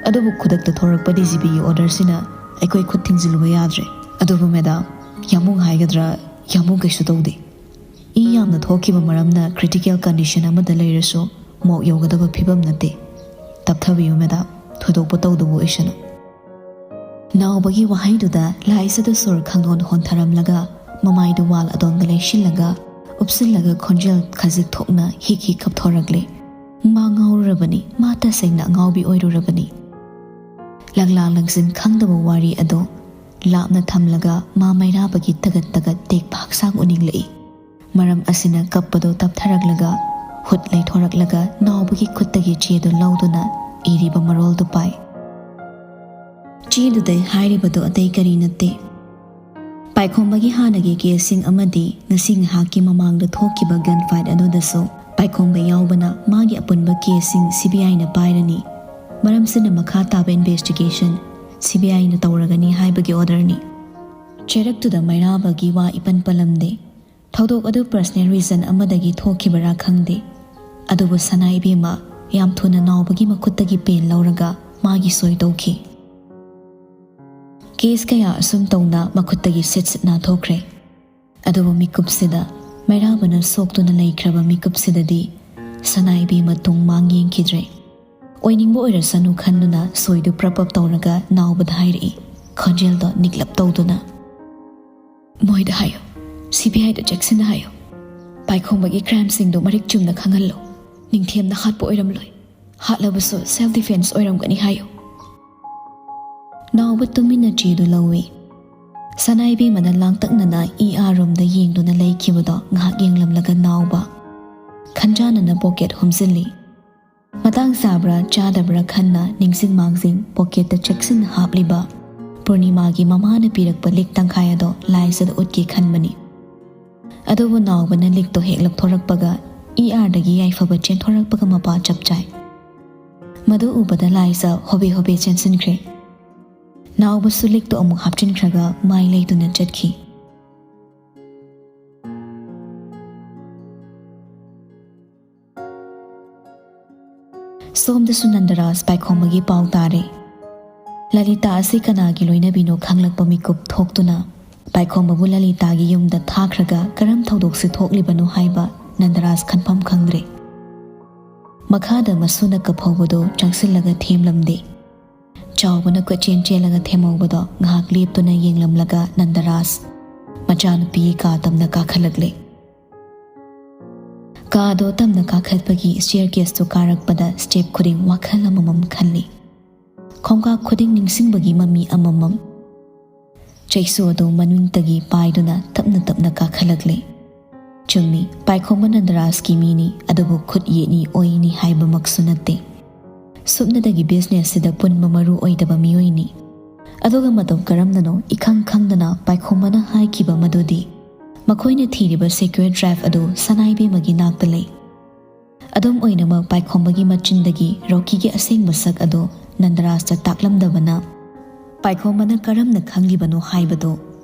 ꯑꯗꯨꯕꯨ ꯈꯨꯗꯛꯇ ꯊꯣꯔꯛꯄ ꯗꯤ ꯖꯤ ꯄꯤꯒꯤ ꯑꯣꯔꯗꯔꯁꯤꯅ ꯑꯩꯈꯣꯏ ꯈꯨꯠ ꯊꯤꯡꯖꯤꯜꯂꯨꯕ ꯌꯥꯗ꯭ꯔꯦ꯫ ꯑꯗꯨꯕꯨ ꯃꯦꯗꯥꯝ, ꯌꯥꯝꯕꯨꯡ ꯍꯥꯏꯒꯗ꯭ꯔꯥ, ꯌꯥꯝꯕꯨꯡ ꯀꯩꯁꯨ ꯇꯧꯗꯦ꯫ ꯏ ꯌꯥꯝꯅ ꯊꯣꯛꯈꯤꯕ ꯃꯔꯝꯅ ꯀ꯭ꯔꯤꯇꯤꯀꯦꯜ ꯀꯟꯗꯤꯁꯟ ꯑꯃꯗ ꯂꯩꯔꯁꯨ ꯃꯣꯛ ꯌꯧꯒꯗꯕ ꯐꯤꯕꯝ ꯅꯠꯇꯦ꯫ ꯇꯞꯊꯕꯤꯌꯨ ꯃꯦꯗꯥꯝ, ꯊꯣꯏꯗꯣꯛꯄ ꯇꯧꯗꯕ ꯑꯣꯏꯁꯅꯨ꯫" ꯅꯥꯎꯕꯒꯤ ꯋꯥꯍꯩꯗꯨꯗ ꯂꯥꯏꯖꯗ ꯁꯣꯔ ꯈꯪꯂꯣꯟ ꯍꯣꯟꯊꯔꯝꯂꯒ ꯃꯃꯥꯏꯗꯨ ꯋꯥꯜ ꯑꯗꯣꯝꯗ ꯂꯩꯁꯤꯜꯂꯒ ꯎꯞꯁꯤꯜꯂꯒ ꯈꯣꯟꯖꯦꯜ ꯈꯖꯤꯛ ꯊꯣꯛꯅ ꯍꯤꯛ ꯍꯤꯛ ꯀꯞꯊꯣꯔꯛꯂꯦ꯫ ꯃꯥ ꯉꯥꯎꯔꯨꯔꯕꯅꯤ, ꯃꯥ ꯇꯁꯦꯡꯅ ꯑꯉꯥꯎꯕꯤ ꯑꯣꯏꯔꯨꯔꯕꯅꯤ꯫ ꯂꯪꯂꯥ ꯂꯪꯖꯤꯟ ꯈꯪꯗꯕ ꯋꯥꯔꯤ ꯑꯗꯣ ꯂꯥꯞꯅ ꯊꯝꯂꯒ ꯃꯥ ꯃꯩꯔꯥꯕꯒꯤ ꯇꯒꯠ ꯇꯒꯠ ꯇꯦꯛꯄ ꯍꯛꯆꯥꯡ ꯎꯅꯤꯡꯂꯛꯏ꯫ ꯃꯔꯝ ꯑꯁꯤꯅ ꯀꯞꯄꯗꯣ ꯇꯞꯊꯔꯛꯂꯒ ꯍꯨꯠ ꯂꯩꯊꯣꯔꯛꯂꯒ ꯅꯥꯎꯕꯒꯤ ꯈꯨꯠꯇꯒꯤ ꯆꯦꯗꯨ ꯂꯧꯗꯨꯅ ꯏꯔꯤꯕ ꯃꯔꯣꯜꯗꯨ ꯄꯥꯏ꯫ ꯆꯦꯗꯨꯗ ꯍꯥꯏꯔꯤꯕꯗꯨ ꯑꯇꯩ ꯀꯔꯤ ꯅꯠꯇꯦ꯫ ꯄꯥꯏꯈꯣꯝꯕꯒꯤ ꯍꯥꯟꯅꯒꯤ ꯀꯦꯁꯁꯤꯡ ꯑꯃꯗꯤ ꯉꯁꯤ ꯉꯍꯥꯛꯀꯤ ꯃꯃꯥꯡꯗ ꯊꯣꯛꯈꯤꯕ ꯒꯟ ꯐꯥꯏꯠ ꯑꯗꯨꯗꯁꯨ ꯄꯥꯏꯈꯣꯝꯕ ꯌꯥꯎꯕꯅ ꯃꯥꯒꯤ ꯑꯄꯨꯟꯕ ꯀꯦꯁꯁꯤꯡ ꯁꯤ ꯕꯤ ꯑꯥꯏꯅ ꯄꯥꯏꯔꯅꯤ꯫ ꯃꯔꯝꯁꯤꯅ ꯃꯈꯥ ꯇꯥꯕ ꯏꯟꯚꯦꯁꯇꯤꯒꯦꯁꯟ ꯁꯤ ꯕꯤ ꯑꯥꯏꯅ ꯇꯧꯔꯒꯅꯤ ꯍꯥꯏꯕꯒꯤ ꯑꯣꯔꯗꯔꯅꯤ꯫ ꯆꯦꯔꯛꯇꯨꯗ ꯃꯩꯔꯥꯕꯒꯤ ꯋꯥ ꯏꯄꯟ ꯄꯜꯂꯝꯗꯦ꯫ ꯊꯧꯗꯣꯛ ꯑꯗꯨ personal reason ꯑꯃꯗꯒꯤ ꯊꯣꯛꯈꯤꯕꯔꯥ ꯈꯪꯗꯦ, ꯑꯗꯨꯕꯨ ꯁꯅꯥ ꯏꯕꯦꯝꯃ ꯌꯥꯝ ꯊꯨꯅ ꯅꯥꯎꯕꯒꯤ ꯃꯈꯨꯠꯇꯒꯤ ꯄꯦꯟ ꯂꯧꯔꯒ ꯃꯥꯒꯤ ꯁꯣꯏ ꯇꯧꯈꯤ꯫ Case ꯀꯌꯥ ꯑꯁꯨꯝ ꯇꯧꯅ ꯃꯈꯨꯠꯇꯒꯤ ꯁꯤꯠ ꯁꯤꯠ ꯅꯥꯟꯊꯣꯛꯈ꯭ꯔꯦ꯫ ꯑꯗꯨꯕꯨ ꯃꯤꯀꯨꯞꯁꯤꯗ, ꯃꯩꯔꯥꯕꯅ ꯁꯣꯛꯇꯨꯅ ꯂꯩꯈ꯭ꯔꯕ ꯃꯤꯀꯨꯞꯁꯤꯗꯗꯤ ꯁꯅꯥ ꯏꯕꯦꯝꯃ ꯇꯨꯡ ꯃꯥꯡ ꯌꯦꯡꯈꯤꯗ꯭ꯔꯦ꯫ ꯑꯣꯏꯅꯤꯡꯕ ꯑꯣꯏꯔꯁꯅꯨ ꯈꯟꯗꯨꯅ ꯁꯣꯏꯗꯨ ꯄ꯭ꯔꯞ ꯄ꯭ꯔꯞ ꯇꯧꯔꯒ ꯅꯥꯎꯕꯗ ꯍꯥꯏꯔꯛꯏ, ꯈꯣꯟꯖꯦꯜꯗꯣ ꯅꯤꯛꯂꯞ ꯇꯧꯗꯨꯅ꯫ "ꯃꯣꯏꯗ ꯍꯥꯏꯌꯣ, CBIꯗ ꯆꯦꯛꯁꯤꯟꯅ ꯍꯥꯏꯌꯣ꯫ ꯄꯥꯏꯈꯣꯝꯕꯒꯤ crimeꯁꯤꯡꯗꯣ ꯃꯔꯤꯛ ꯆꯨꯝꯅ ꯈꯪꯍꯜꯂꯣ꯫ ꯅꯤꯡꯊꯦꯝꯅ ꯍꯥꯠꯄ ꯑꯣꯏꯔꯝꯂꯣꯏ꯫ ꯍꯥꯠꯂꯕꯁꯨ self defence ꯑꯣꯏꯔꯝꯒꯅꯤ ꯍꯥꯏꯌꯨ꯫" ꯅꯥꯎꯕ ꯇꯨꯃꯤꯟꯅ ꯆꯦꯗꯨ ꯂꯧꯏ꯫ ꯁꯅꯥ ꯏꯕꯦꯝꯃꯅ ꯂꯥꯡꯇꯛꯅꯅ ER roomꯗ ꯌꯦꯡꯗꯨꯅ ꯂꯩꯈꯤꯕꯗꯣ ꯉꯥꯏꯍꯥꯛ ꯌꯦꯡꯂꯝꯂꯒ ꯅꯥꯎꯕ ꯈꯟꯖꯥꯅꯅ pocket ꯍꯨꯝꯖꯤꯜꯂꯤ꯫ ꯃꯇꯥꯡ ꯆꯥꯕ꯭ꯔꯥ ꯆꯥꯗꯕ꯭ꯔꯥ ꯈꯟꯅ ꯅꯤꯡꯁꯤꯡ ꯃꯥꯡꯖꯤꯡ pocketꯇ ꯆꯦꯛꯁꯤꯟꯅ ꯍꯥꯞꯂꯤꯕ ꯄꯨꯔꯅꯤꯃꯥꯒꯤ ꯃꯃꯥꯅ ꯄꯤꯔꯛꯄ ꯂꯤꯛ ꯇꯪꯈꯥꯏ ꯑꯗꯣ ꯂꯥꯏꯖꯗ ꯎꯠꯀꯦ ꯈꯟꯕꯅꯤ꯫ ꯑꯗꯨꯕꯨ ꯅꯥꯎꯕꯅ ꯂꯤꯛꯇꯣ ꯍꯦꯛ ꯂꯧꯊꯣꯔꯛꯄꯒ ERꯗꯒꯤ ꯌꯥꯏꯐꯕ ꯆꯦꯟꯊꯣꯔꯛꯄꯒ ꯃꯄꯥ ꯆꯞ ꯆꯥꯏ꯫ ꯃꯗꯨ ꯎꯕꯗ ꯂꯥꯏꯖ ꯍꯣꯕꯦ ꯍꯣꯕꯦ ꯆꯦꯟꯁꯤꯟꯈ꯭ꯔꯦ꯫ ꯅꯥꯎꯕꯁꯨ ꯂꯤꯛꯇꯣ ꯑꯃꯨꯛ ꯍꯥꯞꯆꯤꯟꯈ꯭ꯔꯒ ꯃꯥꯏ ꯂꯩꯗꯨꯅ ꯆꯠꯈꯤ꯫ ꯁꯣꯝꯗꯁꯨ ꯅꯟꯗꯔꯥꯖ ꯄꯥꯏꯈꯣꯝꯕꯒꯤ ꯄꯥꯎ ꯇꯥꯔꯦ꯫ ꯂꯂꯤꯇꯥ ꯑꯁꯤ ꯀꯅꯥꯒꯤ ꯂꯣꯏꯅꯕꯤꯅꯣ ꯈꯪꯂꯛꯄ ꯃꯤꯀꯨꯞ ꯊꯣꯛꯇꯨꯅ ꯄꯥꯏꯈꯣꯝꯕꯕꯨ ꯂꯂꯤꯇꯥꯒꯤ ꯌꯨꯝꯗ ꯊꯥꯈ꯭ꯔꯒ ꯀꯔꯝ ꯊꯧꯗꯣꯛꯁꯤ ꯊꯣꯛꯂꯤꯕꯅꯣ ꯍꯥꯏꯕ ꯅꯟꯗꯔꯥꯖ ꯈꯟꯐꯝ ꯈꯪꯗ꯭ꯔꯦ꯫ ꯃꯈꯥꯗ ꯃꯁꯨꯅ ꯀꯞꯍꯧꯕꯗꯨ ꯆꯪꯁꯤꯜꯂꯒ ꯊꯦꯝꯂꯝꯗꯦ꯫ ꯆꯥꯎꯕꯅ ꯀꯣꯏꯆꯦꯟ ꯆꯦꯜꯂꯒ ꯊꯦꯝꯍꯧꯕꯗꯣ ꯉꯥꯏꯍꯥꯛ ꯂꯦꯞꯇꯨꯅ ꯌꯦꯡꯂꯝꯂꯒ ꯅꯟꯗꯔꯥꯖ ꯃꯆꯥꯅꯨꯄꯤꯒꯤ ꯀꯥ ꯇꯝꯅ ꯀꯥꯈꯠꯂꯛꯂꯦ꯫ ꯀꯥꯗꯣ ꯇꯝꯅ ꯀꯥꯈꯠꯄꯒꯤ staircaseꯇꯨ ꯀꯥꯔꯛꯄꯗ step ꯈꯨꯗꯤꯡ ꯋꯥꯈꯜ ꯑꯃꯃꯝ ꯈꯜꯂꯤ꯫ ꯈꯣꯡꯀꯥꯞ ꯈꯨꯗꯤꯡ ꯅꯤꯡꯁꯤꯡꯕꯒꯤ ꯃꯃꯤ ꯑꯃꯃꯝ꯫ ꯆꯩꯁꯨ ꯑꯗꯨ ꯃꯅꯤꯡꯗꯒꯤ ꯄꯥꯏꯗꯨꯅ ꯇꯞꯅ ꯇꯞꯅ ꯀꯥꯈꯠꯂꯛꯂꯦ꯫ ꯆꯨꯝꯃꯤ, ꯄꯥꯏꯈꯣꯝꯕ ꯅꯟꯗꯔꯥꯖꯀꯤ ꯃꯤꯅꯤ, ꯑꯗꯨꯕꯨ ꯈꯨꯠ ꯌꯦꯠꯅꯤ ꯑꯣꯏꯅꯤ ꯍꯥꯏꯕꯃꯛꯁꯨ ꯅꯠꯇꯦ꯫ ꯁꯨꯞꯅꯗꯒꯤ businessꯁꯤꯗ ꯄꯨꯟꯕ ꯃꯔꯨ ꯑꯣꯏꯗꯕ ꯃꯤꯑꯣꯏꯅꯤ꯫ ꯑꯗꯨꯒ ꯃꯇꯧ ꯀꯔꯝꯅꯅꯣ ꯏꯈꯪ ꯈꯪꯗꯅ ꯄꯥꯏꯈꯣꯝꯕꯅ ꯍꯥꯏꯈꯤꯕ ꯃꯗꯨꯗꯤ ꯃꯈꯣꯏꯅ ꯊꯤꯔꯤꯕ secret drive ꯑꯗꯨ ꯁꯅꯥꯏꯕꯦꯝꯃꯒꯤ ꯅꯥꯛꯇ ꯂꯩ꯫ ꯑꯗꯨꯝ ꯑꯣꯏꯅꯃꯛ, ꯄꯥꯏꯈꯣꯝꯕꯒꯤ ꯃꯆꯤꯟꯗꯒꯤ ꯔꯣꯀꯤꯒꯤ ꯑꯁꯦꯡꯕ ꯁꯛ ꯑꯗꯨ ꯅꯟꯗꯔꯥꯖꯇ ꯇꯥꯛꯂꯝꯗꯕꯅ ꯄꯥꯏꯈꯣꯝꯕꯅ ꯀꯔꯝꯅ ꯈꯪꯂꯤꯕꯅꯣ ꯍꯥꯏꯕꯗꯨ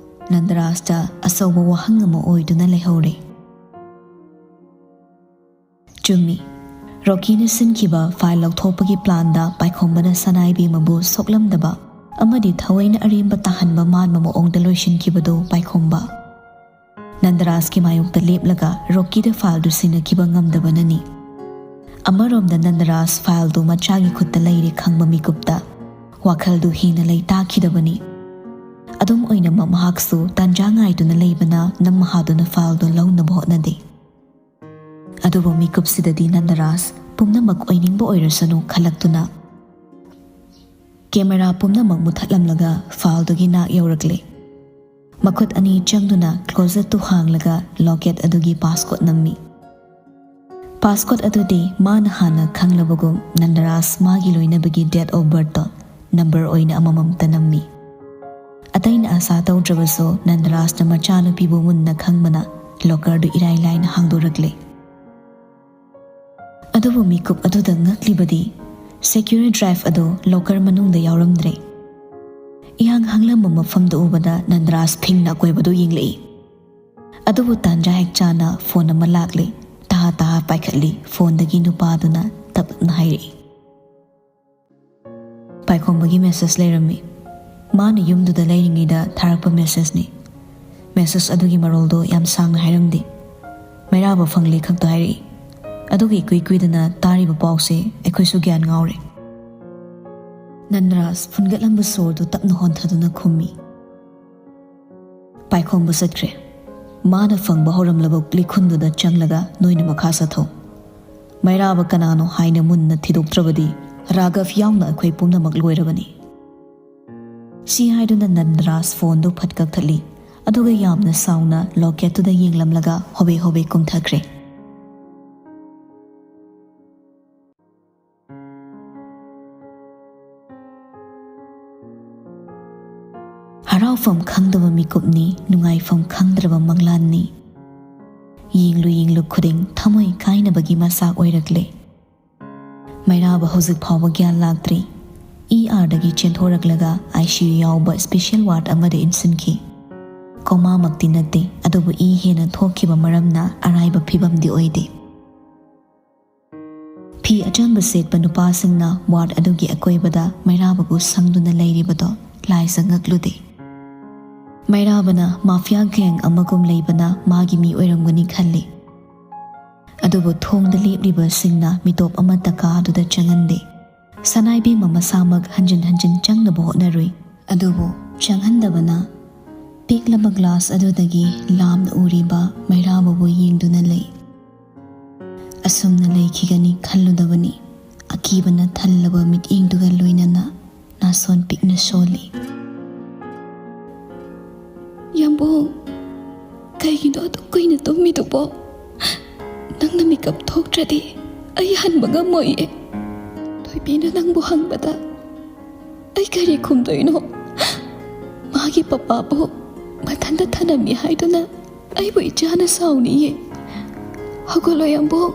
ꯅꯟꯗꯔꯥꯖꯇ ꯑꯆꯧꯕ ꯋꯥꯍꯪ ꯑꯃ ꯑꯣꯏꯗꯨꯅ ꯂꯩꯍꯧꯔꯦ꯫ ꯆꯨꯝꯃꯤ, ꯔꯣꯀꯤꯅ ꯁꯤꯟꯈꯤꯕ ꯐꯥꯏꯜ ꯂꯧꯊꯣꯛꯄꯒꯤ ꯄ꯭ꯂꯥꯟꯗ ꯄꯥꯏꯈꯣꯝꯕꯅ ꯁꯅꯥꯏꯕꯦꯝꯃꯕꯨ ꯁꯣꯛꯂꯝꯗꯕ ꯑꯃꯗꯤ ꯊꯑꯣꯏꯅ ꯑꯔꯦꯝꯕ ꯇꯥꯍꯟꯕ ꯃꯥꯟꯕ ꯃꯑꯣꯡꯗ ꯂꯣꯏꯁꯤꯟꯈꯤꯕꯗꯨ ꯄꯥꯏꯈꯣꯝꯕ ꯅꯟꯗꯔꯥꯖꯀꯤ ꯃꯥꯌꯣꯛꯇ ꯂꯦꯞꯂꯒ ꯔꯣꯀꯤꯗ ꯐꯥꯏꯜꯗꯨ ꯁꯤꯟꯅꯈꯤꯕ ꯉꯝꯗꯕꯅꯅꯤ꯫ ꯑꯃꯔꯣꯝꯗ ꯅꯟꯗꯔꯥꯖ ꯐꯥꯏꯜꯗꯨ ꯃꯆꯥꯒꯤ ꯈꯨꯠꯇ ꯂꯩꯔꯦ ꯈꯪꯕ ꯃꯤꯀꯨꯞꯇ ꯋꯥꯈꯜꯗꯨ ꯍꯦꯟꯅ ꯂꯩꯇꯥꯈꯤꯗꯕꯅꯤ꯫ ꯑꯗꯨꯝ ꯑꯣꯏꯅꯃꯛ ꯃꯍꯥꯛꯁꯨ ꯇꯥꯟꯖꯥ ꯉꯥꯏꯗꯨꯅ ꯂꯩꯕꯅ ꯅꯝ ꯃꯍꯥꯗꯨꯅ ꯐꯥꯏꯜꯗꯨ ꯂꯧꯅꯕ ꯍꯣꯠꯅꯗꯦ꯫ ꯑꯗꯨꯕꯨ ꯃꯤꯀꯨꯞꯁꯤꯗꯗꯤ ꯅꯟꯗꯔꯥꯖ ꯄꯨꯝꯅꯃꯛ ꯑꯣꯏꯅꯤꯡꯕ ꯑꯣꯏꯔꯁꯅꯨ ꯈꯜꯂꯛꯇꯨꯅ ꯀꯦꯃꯦꯔꯥ ꯄꯨꯝꯅꯃꯛ ꯃꯨꯊꯠꯂꯝꯂꯒ ꯐꯥꯏꯜꯗꯨꯒꯤ ꯅꯥꯛ ꯌꯧꯔꯛꯂꯦ꯫ ꯃꯈꯨꯠ ꯑꯅꯤ ꯆꯪꯗꯨꯅ ꯀ꯭ꯂꯣꯖꯦꯠꯇꯨ ꯍꯥꯡꯂꯒ ꯂꯣꯀꯦꯠ ꯑꯗꯨꯒꯤ ꯄꯥꯁꯀꯣꯠ ꯅꯝꯃꯤ꯫ ꯄꯥꯁꯀꯣꯠ ꯑꯗꯨꯗꯤ ꯃꯥꯅ ꯍꯥꯟꯅ ꯈꯪꯂꯕꯒꯨꯝ ꯅꯟꯗꯔꯥꯖ ꯃꯥꯒꯤ ꯂꯣꯏꯅꯕꯒꯤ date of birthꯇꯣ ꯅꯝꯕꯔ ꯑꯣꯏꯅ ꯑꯃꯃꯝꯇ ꯅꯝꯃꯤ꯫ ꯑꯇꯩꯅ ꯑꯁꯥ ꯇꯧꯗ꯭ꯔꯕꯁꯨ ꯅꯟꯗꯔꯥꯖꯅ ꯃꯆꯥꯅꯨꯄꯤꯕꯨ ꯃꯨꯟꯅ ꯈꯪꯕꯅ ꯂꯣꯀꯔꯗꯨ ꯏꯔꯥꯏ ꯂꯥꯏꯅ ꯍꯥꯡꯗꯣꯔꯛꯂꯦ꯫ ꯑꯗꯨꯕꯨ ꯃꯤꯀꯨꯞ ꯑꯗꯨꯗ ꯉꯛꯂꯤꯕꯗꯤ secure drive ꯑꯗꯨ ꯂꯣꯀꯔ ꯃꯅꯨꯡꯗ ꯌꯥꯎꯔꯝꯗ꯭ꯔꯦ꯫ ꯏꯍꯥꯡ ꯍꯥꯡꯂꯝꯕ ꯃꯐꯝꯗ ꯎꯕꯗ ꯅꯟꯗꯔꯥꯖ ꯐꯤꯡꯅ ꯑꯀꯣꯏꯕꯗꯨ ꯌꯦꯡꯂꯛꯏ꯫ ꯑꯗꯨꯕꯨ ꯇꯥꯟꯖꯥ ꯍꯦꯛ ꯆꯥꯅ ꯐꯣꯟ ꯑꯃ ꯂꯥꯛꯂꯦ꯫ ꯇꯍꯥ ꯇꯍꯥ ꯄꯥꯏꯈꯠꯂꯤ꯫ ꯐꯣꯟꯗꯒꯤ ꯅꯨꯄꯥꯗꯨꯅ ꯇꯞꯅ ꯍꯥꯏꯔꯛꯏ꯫ ꯄꯥꯏꯈꯣꯝꯕꯒꯤ ꯃꯦꯁꯦꯖ ꯂꯩꯔꯝꯃꯤ꯫ ꯃꯥꯅ ꯌꯨꯝꯗꯨꯗ ꯂꯩꯔꯤꯉꯩꯗ ꯊꯥꯔꯛꯄ ꯃꯦꯁꯦꯖꯅꯤ꯫ ꯃꯦꯁꯦꯖ ꯑꯗꯨꯒꯤ ꯃꯔꯣꯜꯗꯣ ꯌꯥꯝ ꯁꯥꯡꯅ ꯍꯥꯏꯔꯝꯗꯦ꯫ ꯃꯩꯔꯥꯕ ꯐꯪꯂꯦ ꯈꯛꯇ ꯍꯥꯏꯔꯛꯏ꯫ ꯑꯗꯨꯒ ꯏꯀꯨꯏ ꯀꯨꯏꯗꯅ ꯇꯥꯔꯤꯕ ꯄꯥꯎꯁꯦ ꯑꯩꯈꯣꯏꯁꯨ ꯒ꯭ꯌꯥꯟ ꯉꯥꯎꯔꯦ꯫ ꯅꯟꯗꯔꯥꯖ ꯐꯨꯟꯒꯠꯂꯝꯕ ꯁꯣꯔꯗꯨ ꯇꯞꯅ ꯍꯣꯟꯊꯗꯨꯅ ꯈꯨꯝꯃꯤ꯫ ꯄꯥꯏꯈꯣꯝꯕ ꯆꯠꯈ꯭ꯔꯦ꯫ ꯃꯥꯅ ꯐꯪꯕ ꯍꯧꯔꯝꯂꯕ ꯂꯤꯈꯨꯟꯗꯨꯗ ꯆꯪꯂꯒ ꯅꯣꯏꯅ ꯃꯈꯥ ꯆꯠꯊꯧ꯫ ꯃꯩꯔꯥꯕ ꯀꯅꯥꯅꯣ ꯍꯥꯏꯅ ꯃꯨꯟꯅ ꯊꯤꯗꯣꯛꯇ꯭ꯔꯕꯗꯤ ꯔꯥꯘꯕ ꯌꯥꯎꯅ ꯑꯩꯈꯣꯏ ꯄꯨꯝꯅꯃꯛ ꯂꯣꯏꯔꯕꯅꯤ꯫ ꯁꯤ ꯍꯥꯏꯗꯨꯅ ꯅꯟꯗꯔꯥꯖ ꯐꯣꯟꯗꯨ ꯐꯠ ꯀꯛꯊꯠꯂꯤ꯫ ꯑꯗꯨꯒ ꯌꯥꯝꯅ ꯁꯥꯎꯅ ꯂꯣꯀꯦꯠꯇꯨꯗ ꯌꯦꯡꯂꯝꯂꯒ ꯍꯣꯕꯦ ꯍꯣꯕꯦ ꯀꯨꯝꯊꯈ꯭ꯔꯦ꯫ ꯍꯔꯥꯎꯐꯝ ꯈꯪꯗꯕ ꯃꯤꯀꯨꯞꯅꯤ, ꯅꯨꯡꯉꯥꯏꯐꯝ ꯈꯪꯗ꯭ꯔꯕ ꯃꯪꯂꯥꯟꯅꯤ꯫ ꯌꯦꯡꯂꯨ ꯌꯦꯡꯂꯨ ꯈꯨꯗꯤꯡ ꯊꯃꯣꯏ ꯀꯥꯏꯅꯕꯒꯤ ꯃꯆꯥꯛ ꯑꯣꯏꯔꯛꯂꯦ꯫ ꯃꯩꯔꯥꯕ ꯍꯧꯖꯤꯛ ꯐꯥꯎꯕ ꯒ꯭ꯌꯥꯟ ꯂꯥꯛꯇ꯭ꯔꯤ꯫ ERꯗꯒꯤ ꯆꯦꯟꯊꯣꯔꯛꯂꯒ ICU ꯌꯥꯎꯕ special ward ꯑꯃꯗ ꯏꯟꯁꯤꯟꯈꯤ꯫ ꯀꯣꯃꯥꯃꯛꯇꯤ ꯅꯠꯇꯦ, ꯑꯗꯨꯕꯨ ꯏ ꯍꯦꯟꯅ ꯊꯣꯛꯈꯤꯕ ꯃꯔꯝꯅ ꯑꯔꯥꯏꯕ ꯐꯤꯕꯝꯗꯤ ꯑꯣꯏꯗꯦ꯫ ꯐꯤ ꯑꯆꯝꯕ ꯁꯦꯠꯄ ꯅꯨꯄꯥꯁꯤꯡꯅ ꯋꯥꯔꯗ ꯑꯗꯨꯒꯤ ꯑꯀꯣꯏꯕꯗ ꯃꯩꯔꯥꯕꯕꯨ ꯁꯪꯗꯨꯅ ꯂꯩꯔꯤꯕꯗꯣ ꯂꯥꯏꯖ ꯉꯛꯂꯨꯗꯦ꯫ ꯃꯩꯔꯥꯕꯅ ꯃꯥꯐꯤꯌꯥ ꯒꯦꯡ ꯑꯃꯒꯨꯝ ꯂꯩꯕꯅ ꯃꯥꯒꯤ ꯃꯤ ꯑꯣꯏꯔꯝꯒꯅꯤ ꯈꯜꯂꯤ꯫ ꯑꯗꯨꯕꯨ ꯊꯣꯡꯗ ꯂꯦꯞꯂꯤꯕꯁꯤꯡꯅ ꯃꯤꯇꯣꯞ ꯑꯃꯠꯇ ꯀꯥꯗꯨꯗ ꯆꯪꯍꯟꯗꯦ꯫ ꯁꯅꯥꯏꯕꯦꯝꯃ ꯃꯁꯥꯃꯛ ꯍꯟꯖꯤꯟ ꯍꯟꯖꯤꯟ ꯆꯪꯅꯕ ꯍꯣꯠꯅꯔꯨꯏ, ꯑꯗꯨꯕꯨ ꯆꯪꯍꯟꯗꯕꯅ ꯄꯤꯛꯂꯕ ꯒ꯭ꯂꯥꯁ ꯑꯗꯨꯗꯒꯤ ꯂꯥꯞꯅ ꯎꯔꯤꯕ ꯃꯩꯔꯥꯕꯕꯨ ꯌꯦꯡꯗꯨꯅ ꯂꯩ꯫ ꯑꯁꯨꯝꯅ ꯂꯩꯈꯤꯒꯅꯤ ꯈꯜꯂꯨꯗꯕꯅꯤ꯫ ꯑꯀꯤꯕꯅ ꯊꯜꯂꯕ ꯃꯤꯠꯌꯦꯡꯗꯨꯒ ꯂꯣꯏꯅꯅ ꯅꯥꯁꯣꯟ ꯄꯤꯛꯅ ꯁꯣꯜꯂꯤ꯫ "ꯌꯥꯝꯕꯨꯡ, ꯀꯩꯒꯤꯅꯣ ꯑꯗꯨꯛ ꯀꯨꯏꯅ ꯇꯨꯝꯃꯤꯗꯨꯕꯣ? ꯅꯪꯅ ꯃꯤꯀꯞ ꯊꯣꯛꯇ꯭ꯔꯗꯤ ꯑꯩ ꯍꯟꯕ ꯉꯝꯃꯣꯏꯌꯦ꯫ ꯊꯣꯏꯕꯤꯅ ꯅꯪꯕꯨ ꯍꯪꯕꯗ ꯑꯩ ꯀꯔꯤ ꯈꯨꯝꯗꯣꯏꯅꯣ? ꯃꯥꯒꯤ ꯄꯄꯥꯕꯨ ꯃꯊꯟꯇ ꯊꯅꯝꯃꯤ ꯍꯥꯏꯗꯨꯅ ꯑꯩꯕꯨ ꯏꯆꯥꯅ ꯁꯥꯎꯅꯤꯌꯦ꯫ ꯍꯧꯒꯠꯂꯣ ꯌꯥꯝꯕꯨꯡ,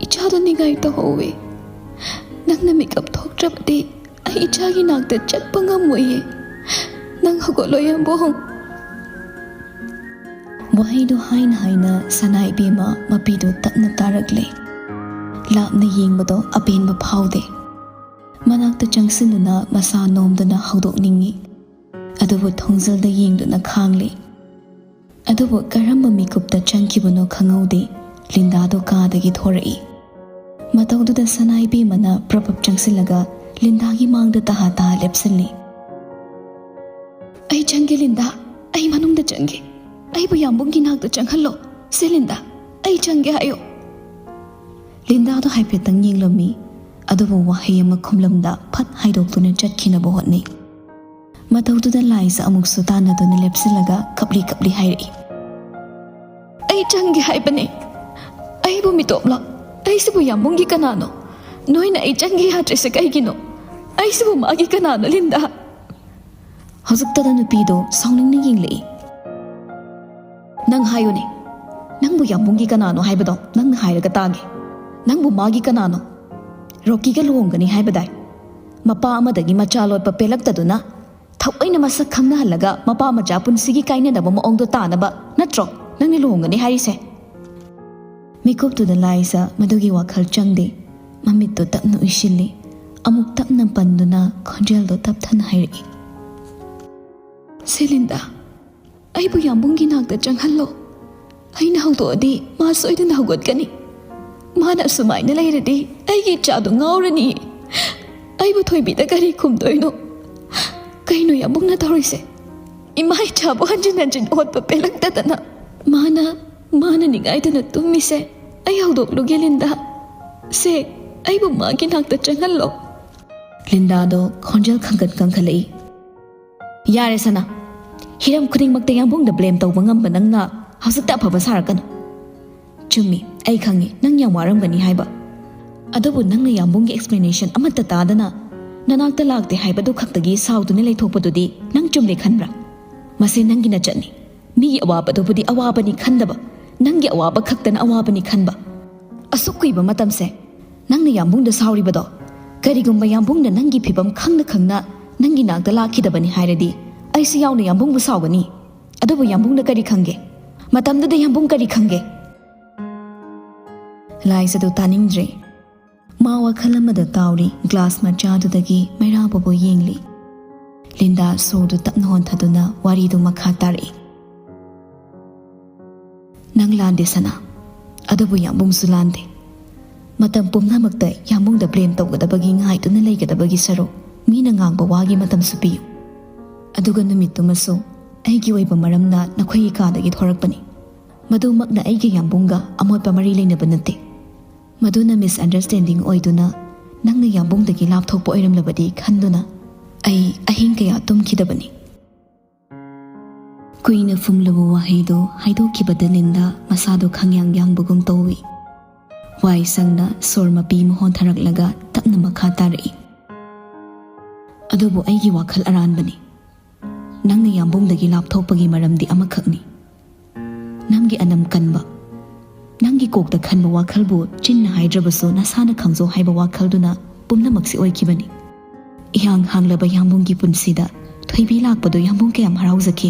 ꯏꯆꯥꯗꯣ ꯅꯤꯡꯉꯥꯏ ꯇꯧꯍꯧꯋꯦ꯫ ꯅꯪꯅ ꯃꯤꯀꯞ ꯊꯣꯛꯇ꯭ꯔꯕꯗꯤ ꯑꯩ ꯏꯆꯥꯒꯤ ꯅꯥꯛꯇ ꯆꯠꯄ ꯉꯝꯃꯣꯏꯌꯦ꯫ ꯅꯪ ꯍꯧꯒꯠꯂꯣ ꯌꯥꯝꯕꯨꯡ꯫" ꯋꯥꯍꯩꯗꯨ ꯍꯥꯏꯅ ꯍꯥꯏꯅ ꯁꯅꯥ ꯏꯕꯦꯝꯃ ꯃꯄꯤꯗꯨ ꯇꯞꯅ ꯇꯥꯔꯛꯂꯦ꯫ ꯂꯥꯞꯅ ꯌꯦꯡꯕꯗꯣ ꯑꯄꯦꯟꯕ ꯐꯥꯎꯗꯦ꯫ ꯃꯅꯥꯛꯇ ꯆꯪꯁꯤꯟꯗꯨꯅ ꯃꯁꯥ ꯅꯣꯝꯗꯨꯅ ꯍꯧꯗꯣꯛꯅꯤꯡꯏ꯫ ꯑꯗꯨꯕꯨ ꯊꯣꯡꯖꯜꯗ ꯌꯦꯡꯗꯨꯅ ꯈꯥꯡꯂꯤ꯫ ꯑꯗꯨꯕꯨ ꯀꯔꯝꯕ ꯃꯤꯀꯨꯞꯇ ꯆꯪꯈꯤꯕꯅꯣ ꯈꯪꯍꯧꯗꯦ, ꯂꯤꯟꯗꯥꯗꯣ ꯀꯥꯗꯒꯤ ꯊꯣꯔꯛꯏ꯫ ꯃꯇꯧꯗꯨꯗ ꯁꯅꯥ ꯏꯕꯦꯝꯃꯅ ꯄ꯭ꯔꯞ ꯄ꯭ꯔꯞ ꯆꯪꯁꯤꯜꯂꯒ ꯂꯤꯟꯗꯥꯒꯤ ꯃꯥꯡꯗ ꯇꯍꯥ ꯇꯍꯥ ꯂꯦꯞꯁꯤꯜꯂꯤ꯫ "ꯑꯩ ꯆꯪꯒꯦ ꯂꯤꯟꯗꯥ, ꯑꯩ ꯃꯅꯨꯡꯗ ꯆꯪꯒꯦ꯫ ꯑꯩꯕꯨ ꯌꯥꯝꯕꯨꯡꯒꯤ ꯅꯥꯛꯇ ꯆꯪꯍꯜꯂꯣ꯫ ꯁꯦ ꯂꯤꯟꯗꯥ, ꯑꯩ ꯆꯪꯒꯦ ꯍꯥꯏꯌꯣ꯫" ꯂꯤꯟꯗꯥꯗꯣ ꯍꯥꯏꯐꯦꯠꯇꯪ ꯌꯦꯡꯂꯝꯃꯤ, ꯑꯗꯨꯕꯨ ꯋꯥꯍꯩ ꯑꯃ ꯈꯨꯝꯂꯝꯗ ꯐꯠ ꯍꯥꯏꯗꯣꯛꯇꯨꯅ ꯆꯠꯈꯤꯅꯕ ꯍꯣꯠꯅꯩ꯫ ꯃꯇꯧꯗꯨꯗ ꯂꯥꯏꯖ ꯑꯃꯨꯛꯁꯨ ꯇꯥꯟꯅꯗꯨꯅ ꯂꯦꯞꯁꯤꯜꯂꯒ ꯀꯞꯂꯤ ꯀꯞꯂꯤ ꯍꯥꯏꯔꯛꯏ꯫ "ꯑꯩ ꯆꯪꯒꯦ ꯍꯥꯏꯕꯅꯦ꯫ ꯑꯩꯕꯨ ꯃꯤꯇꯣꯞꯂꯣ? ꯑꯩꯁꯤꯕꯨ ꯌꯥꯝꯕꯨꯡꯒꯤ ꯀꯅꯥꯅꯣ? ꯅꯣꯏꯅ ꯑꯩ ꯆꯪꯒꯦ ꯌꯥꯗ꯭ꯔꯤꯁꯦ ꯀꯩꯒꯤꯅꯣ? ꯑꯩꯁꯤꯕꯨ ꯃꯥꯒꯤ ꯀꯅꯥꯅꯣ ꯂꯤꯟꯗꯥ?" ꯍꯧꯖꯤꯛꯇꯗ ꯅꯨꯄꯤꯗꯣ ꯁꯥꯎꯅꯤꯡꯅ ꯌꯦꯡꯂꯛꯏ꯫ "ꯅꯪ ꯍꯥꯏꯌꯨꯅꯦ, ꯅꯪꯕꯨ ꯌꯥꯝꯕꯨꯡꯒꯤ ꯀꯅꯥꯅꯣ ꯍꯥꯏꯕꯗꯣ ꯅꯪꯅ ꯍꯥꯏꯔꯒ ꯇꯥꯒꯦ꯫ ꯅꯪꯕꯨ ꯃꯥꯒꯤ ꯀꯅꯥꯅꯣ? ꯔꯣꯀꯤꯒ ꯂꯨꯍꯣꯡꯒꯅꯤ ꯍꯥꯏꯕꯗꯥꯏ? ꯃꯄꯥ ꯑꯃꯗꯒꯤ ꯃꯆꯥ ꯂꯣꯠꯄ ꯄꯦꯜꯂꯛꯇꯗꯨꯅ ꯊꯑꯣꯏꯅ ꯃꯁꯛ ꯈꯪꯅꯍꯜꯂꯒ ꯃꯄꯥ ꯃꯆꯥ ꯄꯨꯟꯁꯤꯒꯤ ꯀꯥꯏꯅꯗꯕ ꯃꯑꯣꯡꯗꯣ ꯇꯥꯅꯕ ꯅꯠꯇ꯭ꯔꯣ ꯅꯪꯅ ꯂꯨꯍꯣꯡꯒꯅꯤ ꯍꯥꯏꯔꯤꯁꯦ? ꯃꯤꯀꯨꯞꯇꯨꯗ ꯂꯥꯏꯖ ꯃꯗꯨꯒꯤ ꯋꯥꯈꯜ ꯆꯪꯗꯦ꯫ ꯃꯃꯤꯠꯇꯨ ꯇꯞꯅ ꯎꯏꯁꯤꯜꯂꯤ꯫ ꯑꯃꯨꯛ ꯇꯞꯅ ꯄꯟꯗꯨꯅ ꯈꯣꯟꯖꯦꯜꯗꯣ ꯇꯞꯊꯅ ꯍꯥꯏꯔꯛꯏ, "ꯁꯦꯂꯤꯟꯗ, ꯑꯩꯕꯨ ꯌꯥꯝꯕꯨꯡꯒꯤ ꯅꯥꯛꯇ ꯆꯪꯍꯜꯂꯣ꯫ ꯑꯩꯅ ꯍꯧꯗꯣꯛꯑꯗꯤ ꯃꯥ ꯁꯣꯏꯗꯅ ꯍꯧꯒꯠꯀꯅꯤ꯫ ꯃꯥꯅ ꯑꯁꯨꯃꯥꯏꯅ ꯂꯩꯔꯗꯤ ꯑꯩꯒꯤ ꯏꯆꯥꯗꯣ ꯉꯥꯎꯔꯅꯤ꯫ ꯑꯩꯕꯨ ꯊꯣꯏꯕꯤꯗ ꯀꯔꯤ ꯈꯨꯝꯗꯣꯏꯅꯣ? ꯀꯩꯅꯣ ꯌꯥꯝꯕꯨꯡꯅ ꯇꯧꯔꯤꯁꯦ? ꯏꯃꯥ ꯏꯆꯥꯕꯨ ꯍꯟꯖꯤꯟ ꯍꯟꯖꯤꯟ ꯑꯣꯠꯄ ꯄꯦꯜꯂꯛꯇꯗꯅ ꯃꯥꯅ, ꯃꯥꯅ ꯅꯤꯡꯉꯥꯏꯗꯅ ꯇꯨꯝꯃꯤꯁꯦ꯫ ꯑꯩ ꯍꯧꯗꯣꯛꯂꯨꯒꯦ ꯂꯤꯟꯗ꯫ ꯁꯦ, ꯑꯩꯕꯨ ꯃꯥꯒꯤ ꯅꯥꯛꯇ ꯆꯪꯍꯜꯂꯣ꯫" ꯂꯤꯟꯗꯥꯗꯣ ꯈꯣꯟꯖꯦꯜ ꯈꯪꯒꯠ ꯀꯟꯈꯠꯂꯛꯏ꯫ "ꯌꯥꯔꯦ ꯁꯅꯥ, ꯍꯤꯔꯝ ꯈꯨꯗꯤꯡꯃꯛꯇ ꯌꯥꯝꯕꯨꯡꯗ ꯕ꯭ꯂꯦꯝ ꯇꯧꯕ ꯉꯝꯕ ꯅꯪꯅ ꯍꯧꯖꯤꯛꯇ ꯑꯐꯕ ꯁꯥꯔꯛꯀꯅꯨ꯫ ꯆꯨꯝꯃꯤ, ꯑꯩ ꯈꯪꯉꯤ ꯅꯪ ꯌꯥꯝ ꯋꯥꯔꯝꯒꯅꯤ ꯍꯥꯏꯕ꯫ ꯑꯗꯨꯕꯨ ꯅꯪꯅ ꯌꯥꯝꯕꯨꯡꯒꯤ ꯑꯦꯛꯁꯄ꯭ꯂꯦꯅꯦꯁꯟ ꯑꯃꯠꯇ ꯇꯥꯗꯅ ꯅꯅꯥꯛꯇ ꯂꯥꯛꯇꯦ ꯍꯥꯏꯕꯗꯨ ꯈꯛꯇꯒꯤ ꯁꯥꯎꯗꯨꯅ ꯂꯩꯊꯣꯛꯄꯗꯨꯗꯤ ꯅꯪ ꯆꯨꯝꯂꯦ ꯈꯟꯕ꯭ꯔꯥ? ꯃꯁꯤ ꯅꯪꯒꯤ ꯅꯆꯠꯅꯤ꯫ ꯃꯤꯒꯤ ꯑꯋꯥꯕꯗꯨꯕꯨꯗꯤ ꯑꯋꯥꯕꯅꯤ ꯈꯟꯗꯕ, ꯅꯪꯒꯤ ꯑꯋꯥꯕ ꯈꯛꯇꯅ ꯑꯋꯥꯕꯅꯤ ꯈꯟꯕ꯫ ꯑꯁꯨꯛ ꯀꯨꯏꯕ ꯃꯇꯝꯁꯦ ꯅꯪꯅ ꯌꯥꯝꯕꯨꯡꯗ ꯁꯥꯎꯔꯤꯕꯗꯣ, ꯀꯔꯤꯒꯨꯝꯕ ꯌꯥꯝꯕꯨꯡꯅ ꯅꯪꯒꯤ ꯐꯤꯕꯝ ꯈꯪꯅ ꯈꯪꯅ ꯅꯪꯒꯤ ꯅꯥꯛꯇ ꯂꯥꯛꯈꯤꯗꯕꯅꯤ ꯍꯥꯏꯔꯗꯤ ꯑꯩꯁꯨ ꯌꯥꯎꯅ ꯌꯥꯝꯕꯨꯡꯕꯨ ꯁꯥꯎꯒꯅꯤ꯫ ꯑꯗꯨꯕꯨ ꯌꯥꯝꯕꯨꯡꯅ ꯀꯔꯤ ꯈꯪꯒꯦ? ꯃꯇꯝꯗꯨꯗ ꯌꯥꯝꯕꯨꯡ ꯀꯔꯤ ꯈꯪꯒꯦ?" ꯂꯥꯏꯁ ꯑꯗꯨ ꯇꯥꯅꯤꯡꯗ꯭ꯔꯦ꯫ ꯃꯥ ꯋꯥꯈꯜ ꯑꯃꯗ ꯇꯥꯎꯔꯤ꯫ ꯒ꯭ꯂꯥꯁ ꯃꯆꯥꯗꯨꯗꯒꯤ ꯃꯩꯔꯥꯕꯕꯨ ꯌꯦꯡꯂꯤ꯫ ꯂꯤꯟꯗꯥ ꯁꯣꯔꯗꯨ ꯇꯞꯅ ꯍꯣꯟꯊꯗꯨꯅ ꯋꯥꯔꯤꯗꯨ ꯃꯈꯥ ꯇꯥꯔꯛꯏ꯫ "ꯅꯪ ꯂꯥꯟꯗꯦ ꯁꯅꯥ, ꯑꯗꯨꯕꯨ ꯌꯥꯝꯕꯨꯡꯁꯨ ꯂꯥꯟꯗꯦ꯫ ꯃꯇꯝ ꯄꯨꯝꯅꯃꯛꯇ ꯌꯥꯝꯕꯨꯡꯗ ꯕ꯭ꯂꯦꯝ ꯇꯧꯒꯗꯕꯒꯤ ꯉꯥꯏꯗꯨꯅ ꯂꯩꯒꯗꯕꯒꯤ ꯁꯔꯨꯛ ꯃꯤꯅ ꯉꯥꯡꯕ ꯋꯥꯒꯤ ꯃꯇꯝꯁꯨ ꯄꯤꯌꯨ꯫ ꯑꯗꯨꯒ ꯅꯨꯃꯤꯠꯇꯨꯃꯁꯨ ꯑꯩꯒꯤ ꯑꯣꯏꯕ ꯃꯔꯝꯅ ꯅꯈꯣꯏꯒꯤ ꯀꯥꯗꯒꯤ ꯊꯣꯔꯛꯄꯅꯤ꯫ ꯃꯗꯨꯃꯛꯅ ꯑꯩꯒ ꯌꯥꯝꯕꯨꯡꯒ ꯑꯃꯣꯠꯄ ꯃꯔꯤ ꯂꯩꯅꯕ ꯅꯠꯇꯦ꯫ ꯃꯗꯨꯅ ꯃꯤꯁꯑꯟꯗꯔꯁꯇꯦꯟꯗꯤꯡ ꯑꯣꯏꯗꯨꯅ ꯅꯪꯅ ꯌꯥꯝꯕꯨꯡꯗꯒꯤ ꯂꯥꯞꯊꯣꯛꯄ ꯑꯣꯏꯔꯝꯂꯕꯗꯤ ꯈꯟꯗꯨꯅ ꯑꯩ ꯑꯍꯤꯡ ꯀꯌꯥ ꯇꯨꯝꯈꯤꯗꯕꯅꯤ꯫" ꯀꯨꯏꯅ ꯐꯨꯝꯂꯕ ꯋꯥꯍꯩꯗꯨ ꯍꯥꯏꯗꯣꯛꯈꯤꯕꯗ ꯂꯤꯟꯗꯥ ꯃꯁꯥꯗꯨ ꯈꯪꯌꯥꯡ ꯌꯥꯡꯕꯒꯨꯝ ꯇꯧꯏ꯫ ꯋꯥꯏ ꯁꯪꯅ ꯁꯣꯔ ꯃꯄꯤ ꯑꯃ ꯍꯣꯟꯊꯔꯛꯂꯒ ꯇꯞꯅ ꯃꯈꯥ ꯇꯥꯔꯛꯏ꯫ "ꯑꯗꯨꯕꯨ ꯑꯩꯒꯤ ꯋꯥꯈꯜ ꯑꯔꯥꯟꯕꯅꯤ꯫ ꯅꯪꯅ ꯌꯥꯝꯕꯨꯡꯗꯒꯤ ꯂꯥꯞꯊꯣꯛꯄꯒꯤ ꯃꯔꯝꯗꯤ ꯑꯃꯈꯛꯅꯤ꯫ ꯅꯪꯒꯤ ꯑꯅꯝ ꯀꯟꯕ, ꯅꯪꯒꯤ ꯀꯣꯛꯇ ꯈꯟꯕ ꯋꯥꯈꯜꯕꯨ ꯆꯤꯟꯅ ꯍꯥꯏꯗ꯭ꯔꯕꯁꯨ ꯅꯁꯥꯅ ꯈꯪꯖꯧ ꯍꯥꯏꯕ ꯋꯥꯈꯜꯗꯨꯅ ꯄꯨꯝꯅꯃꯛꯁꯤ ꯑꯣꯏꯈꯤꯕꯅꯤ꯫ ꯏꯍꯥꯡ ꯍꯥꯡꯂꯕ ꯌꯥꯝꯕꯨꯡꯒꯤ ꯄꯨꯟꯁꯤꯗ ꯊꯣꯏꯕꯤ ꯂꯥꯛꯄꯗꯨ ꯌꯥꯝꯕꯨꯡ ꯀꯌꯥꯝ ꯍꯔꯥꯎꯖꯈꯤ꯫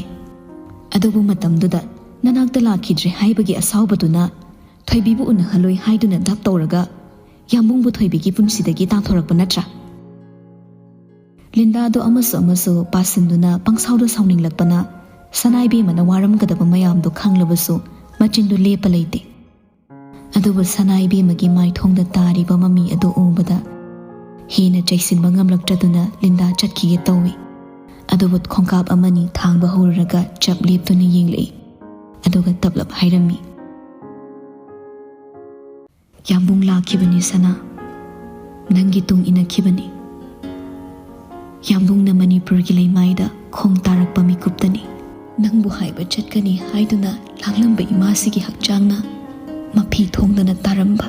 ꯑꯗꯨꯕꯨ ꯃꯇꯝꯗꯨꯗ ꯅꯅꯥꯛꯇ ꯂꯥꯛꯈꯤꯗ꯭ꯔꯦ ꯍꯥꯏꯕꯒꯤ ꯑꯁꯥꯎꯕꯗꯨꯅ ꯊꯣꯏꯕꯤꯕꯨ ꯎꯅꯍꯜꯂꯣꯏ ꯍꯥꯏꯗꯨꯅ ꯙꯞ ꯇꯧꯔꯒ ꯌꯥꯝꯕꯨꯡꯕꯨ ꯊꯣꯏꯕꯤꯒꯤ ꯄꯨꯟꯁꯤꯗꯒꯤ ꯇꯥꯟꯊꯣꯔꯛꯄ ꯅꯠꯇ꯭ꯔꯥ? ꯂꯤꯟꯗꯥꯗꯣ ꯑꯃꯁꯨ ꯑꯃꯁꯨ ꯄꯥꯁꯤꯟꯗꯨꯅ ꯄꯪꯁꯥꯎꯗ ꯁꯥꯎꯅꯤꯡꯂꯛꯄꯅ ꯁꯅꯥꯏꯕꯦꯝꯃꯅ ꯋꯥꯔꯝꯒꯗꯕ ꯃꯌꯥꯝꯗꯣ ꯈꯪꯂꯕꯁꯨ ꯃꯆꯤꯟꯗꯨ ꯂꯦꯞꯄ ꯂꯩꯇꯦ꯫ ꯑꯗꯨꯕꯨ ꯁꯅꯥꯏꯕꯦꯝꯃꯒꯤ ꯃꯥꯏꯊꯣꯡꯗ ꯇꯥꯔꯤꯕ ꯃꯃꯤ ꯑꯗꯨ ꯎꯕꯗ ꯍꯦꯟꯅ ꯆꯩꯁꯤꯟꯕ ꯉꯝꯂꯛꯇ꯭ꯔꯗꯨꯅ ꯂꯤꯟꯗꯥ ꯆꯠꯈꯤꯒꯦ ꯇꯧꯏ꯫ ꯑꯗꯨꯕꯨ ꯈꯣꯡꯀꯥꯞ ꯑꯃꯅꯤ ꯊꯥꯡꯕ ꯍꯧꯔꯨꯔꯒ ꯆꯞ ꯂꯦꯞꯇꯨꯅ ꯌꯦꯡꯂꯛꯏ꯫ ꯑꯗꯨꯒ ꯇꯞꯂꯞ ꯍꯥꯏꯔꯝꯃꯤ, "ꯌꯥꯝꯕꯨꯡ ꯂꯥꯛꯈꯤꯕꯅꯤ ꯁꯅꯥ, ꯅꯪꯒꯤ ꯇꯨꯡ ꯏꯟꯅꯈꯤꯕꯅꯤ꯫ ꯌꯥꯝꯕꯨꯡꯅ ꯃꯅꯤꯄꯨꯔꯒꯤ ꯂꯩꯃꯥꯏꯗ ꯈꯣꯡ ꯇꯥꯔꯛꯄ ꯃꯤꯀꯨꯞꯇꯅꯤ꯫ ꯅꯪꯕꯨ ꯍꯥꯏꯕ ꯆꯠꯀꯅꯤ ꯍꯥꯏꯗꯨꯅ ꯂꯥꯡꯂꯝꯕ ꯏꯃꯥꯁꯤꯒꯤ ꯍꯛꯆꯥꯡꯅ ꯃꯐꯤ ꯊꯣꯡꯗꯅ ꯇꯥꯔꯝꯕ,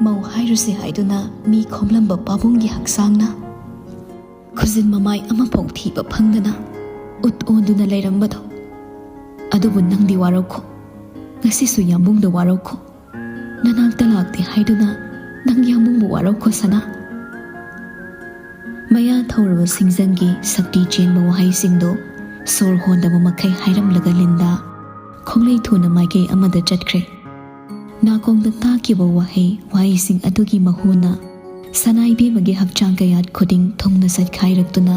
ꯃꯧ ꯍꯥꯏꯔꯨꯁꯤ ꯍꯥꯏꯗꯨꯅ ꯃꯤ ꯈꯣꯝꯂꯝꯕ ꯄꯥꯕꯨꯡꯒꯤ ꯍꯛꯆꯥꯡꯅ ꯈꯨꯖꯤꯟ ꯃꯃꯥꯏ ꯑꯃꯐꯥꯎ ꯊꯤꯕ ꯐꯪꯗꯅ ꯎꯠ ꯑꯣꯟꯗꯨꯅ ꯂꯩꯔꯝꯕꯗꯣ꯫ ꯑꯗꯨꯕꯨ ꯅꯪꯗꯤ ꯋꯥꯔꯧꯈꯣ, ꯉꯁꯤꯁꯨ ꯌꯥꯝꯕꯨꯡꯗ ꯋꯥꯔꯧꯈꯣ꯫ ꯅꯅꯥꯛꯇ ꯂꯥꯛꯇꯦ ꯍꯥꯏꯗꯨꯅ ꯅꯪ ꯌꯥꯝꯕꯨꯡꯕꯨ ꯋꯥꯔꯧꯈꯣ ꯁꯅꯥ꯫" ꯃꯌꯥ ꯊꯧꯔꯕ ꯁꯤꯡꯖꯪꯒꯤ ꯁꯛꯇꯤ ꯆꯦꯟꯕ ꯋꯥꯍꯩꯁꯤꯡꯗꯣ ꯁꯣꯔ ꯍꯣꯟꯗꯕ ꯃꯈꯩ ꯍꯥꯏꯔꯝꯂꯒ ꯂꯤꯟꯗꯥ ꯈꯣꯡꯂꯩ ꯊꯨꯅ ꯃꯥꯏꯀꯩ ꯑꯃꯗ ꯆꯠꯈ꯭ꯔꯦ꯫ ꯅꯥꯀꯣꯡꯗ ꯇꯥꯈꯤꯕ ꯋꯥꯍꯩ ꯋꯥꯍꯩꯁꯤꯡ ꯑꯗꯨꯒꯤ ꯃꯍꯨꯅ ꯁꯅꯥꯏꯕꯦꯝꯃꯒꯤ ꯍꯛꯆꯥꯡ ꯀꯌꯥꯠ ꯈꯨꯗꯤꯡ ꯊꯨꯡꯅ ꯆꯠꯈꯥꯏꯔꯛꯇꯨꯅ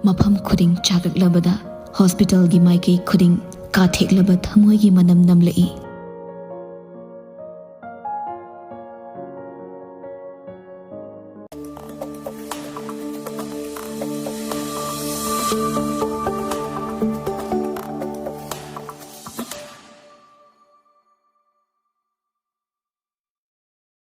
ꯃꯐꯝ ꯈꯨꯗꯤꯡ ꯆꯥꯛꯂꯛꯂꯕꯗ ꯍꯣꯁꯄꯤꯇꯥꯜꯒꯤ ꯃꯥꯏꯀꯩ ꯈꯨꯗꯤꯡ ꯀꯥꯊꯦꯛꯂꯕ ꯊꯃꯣꯏꯒꯤ ꯃꯅꯝ ꯅꯝꯂꯛꯏ꯫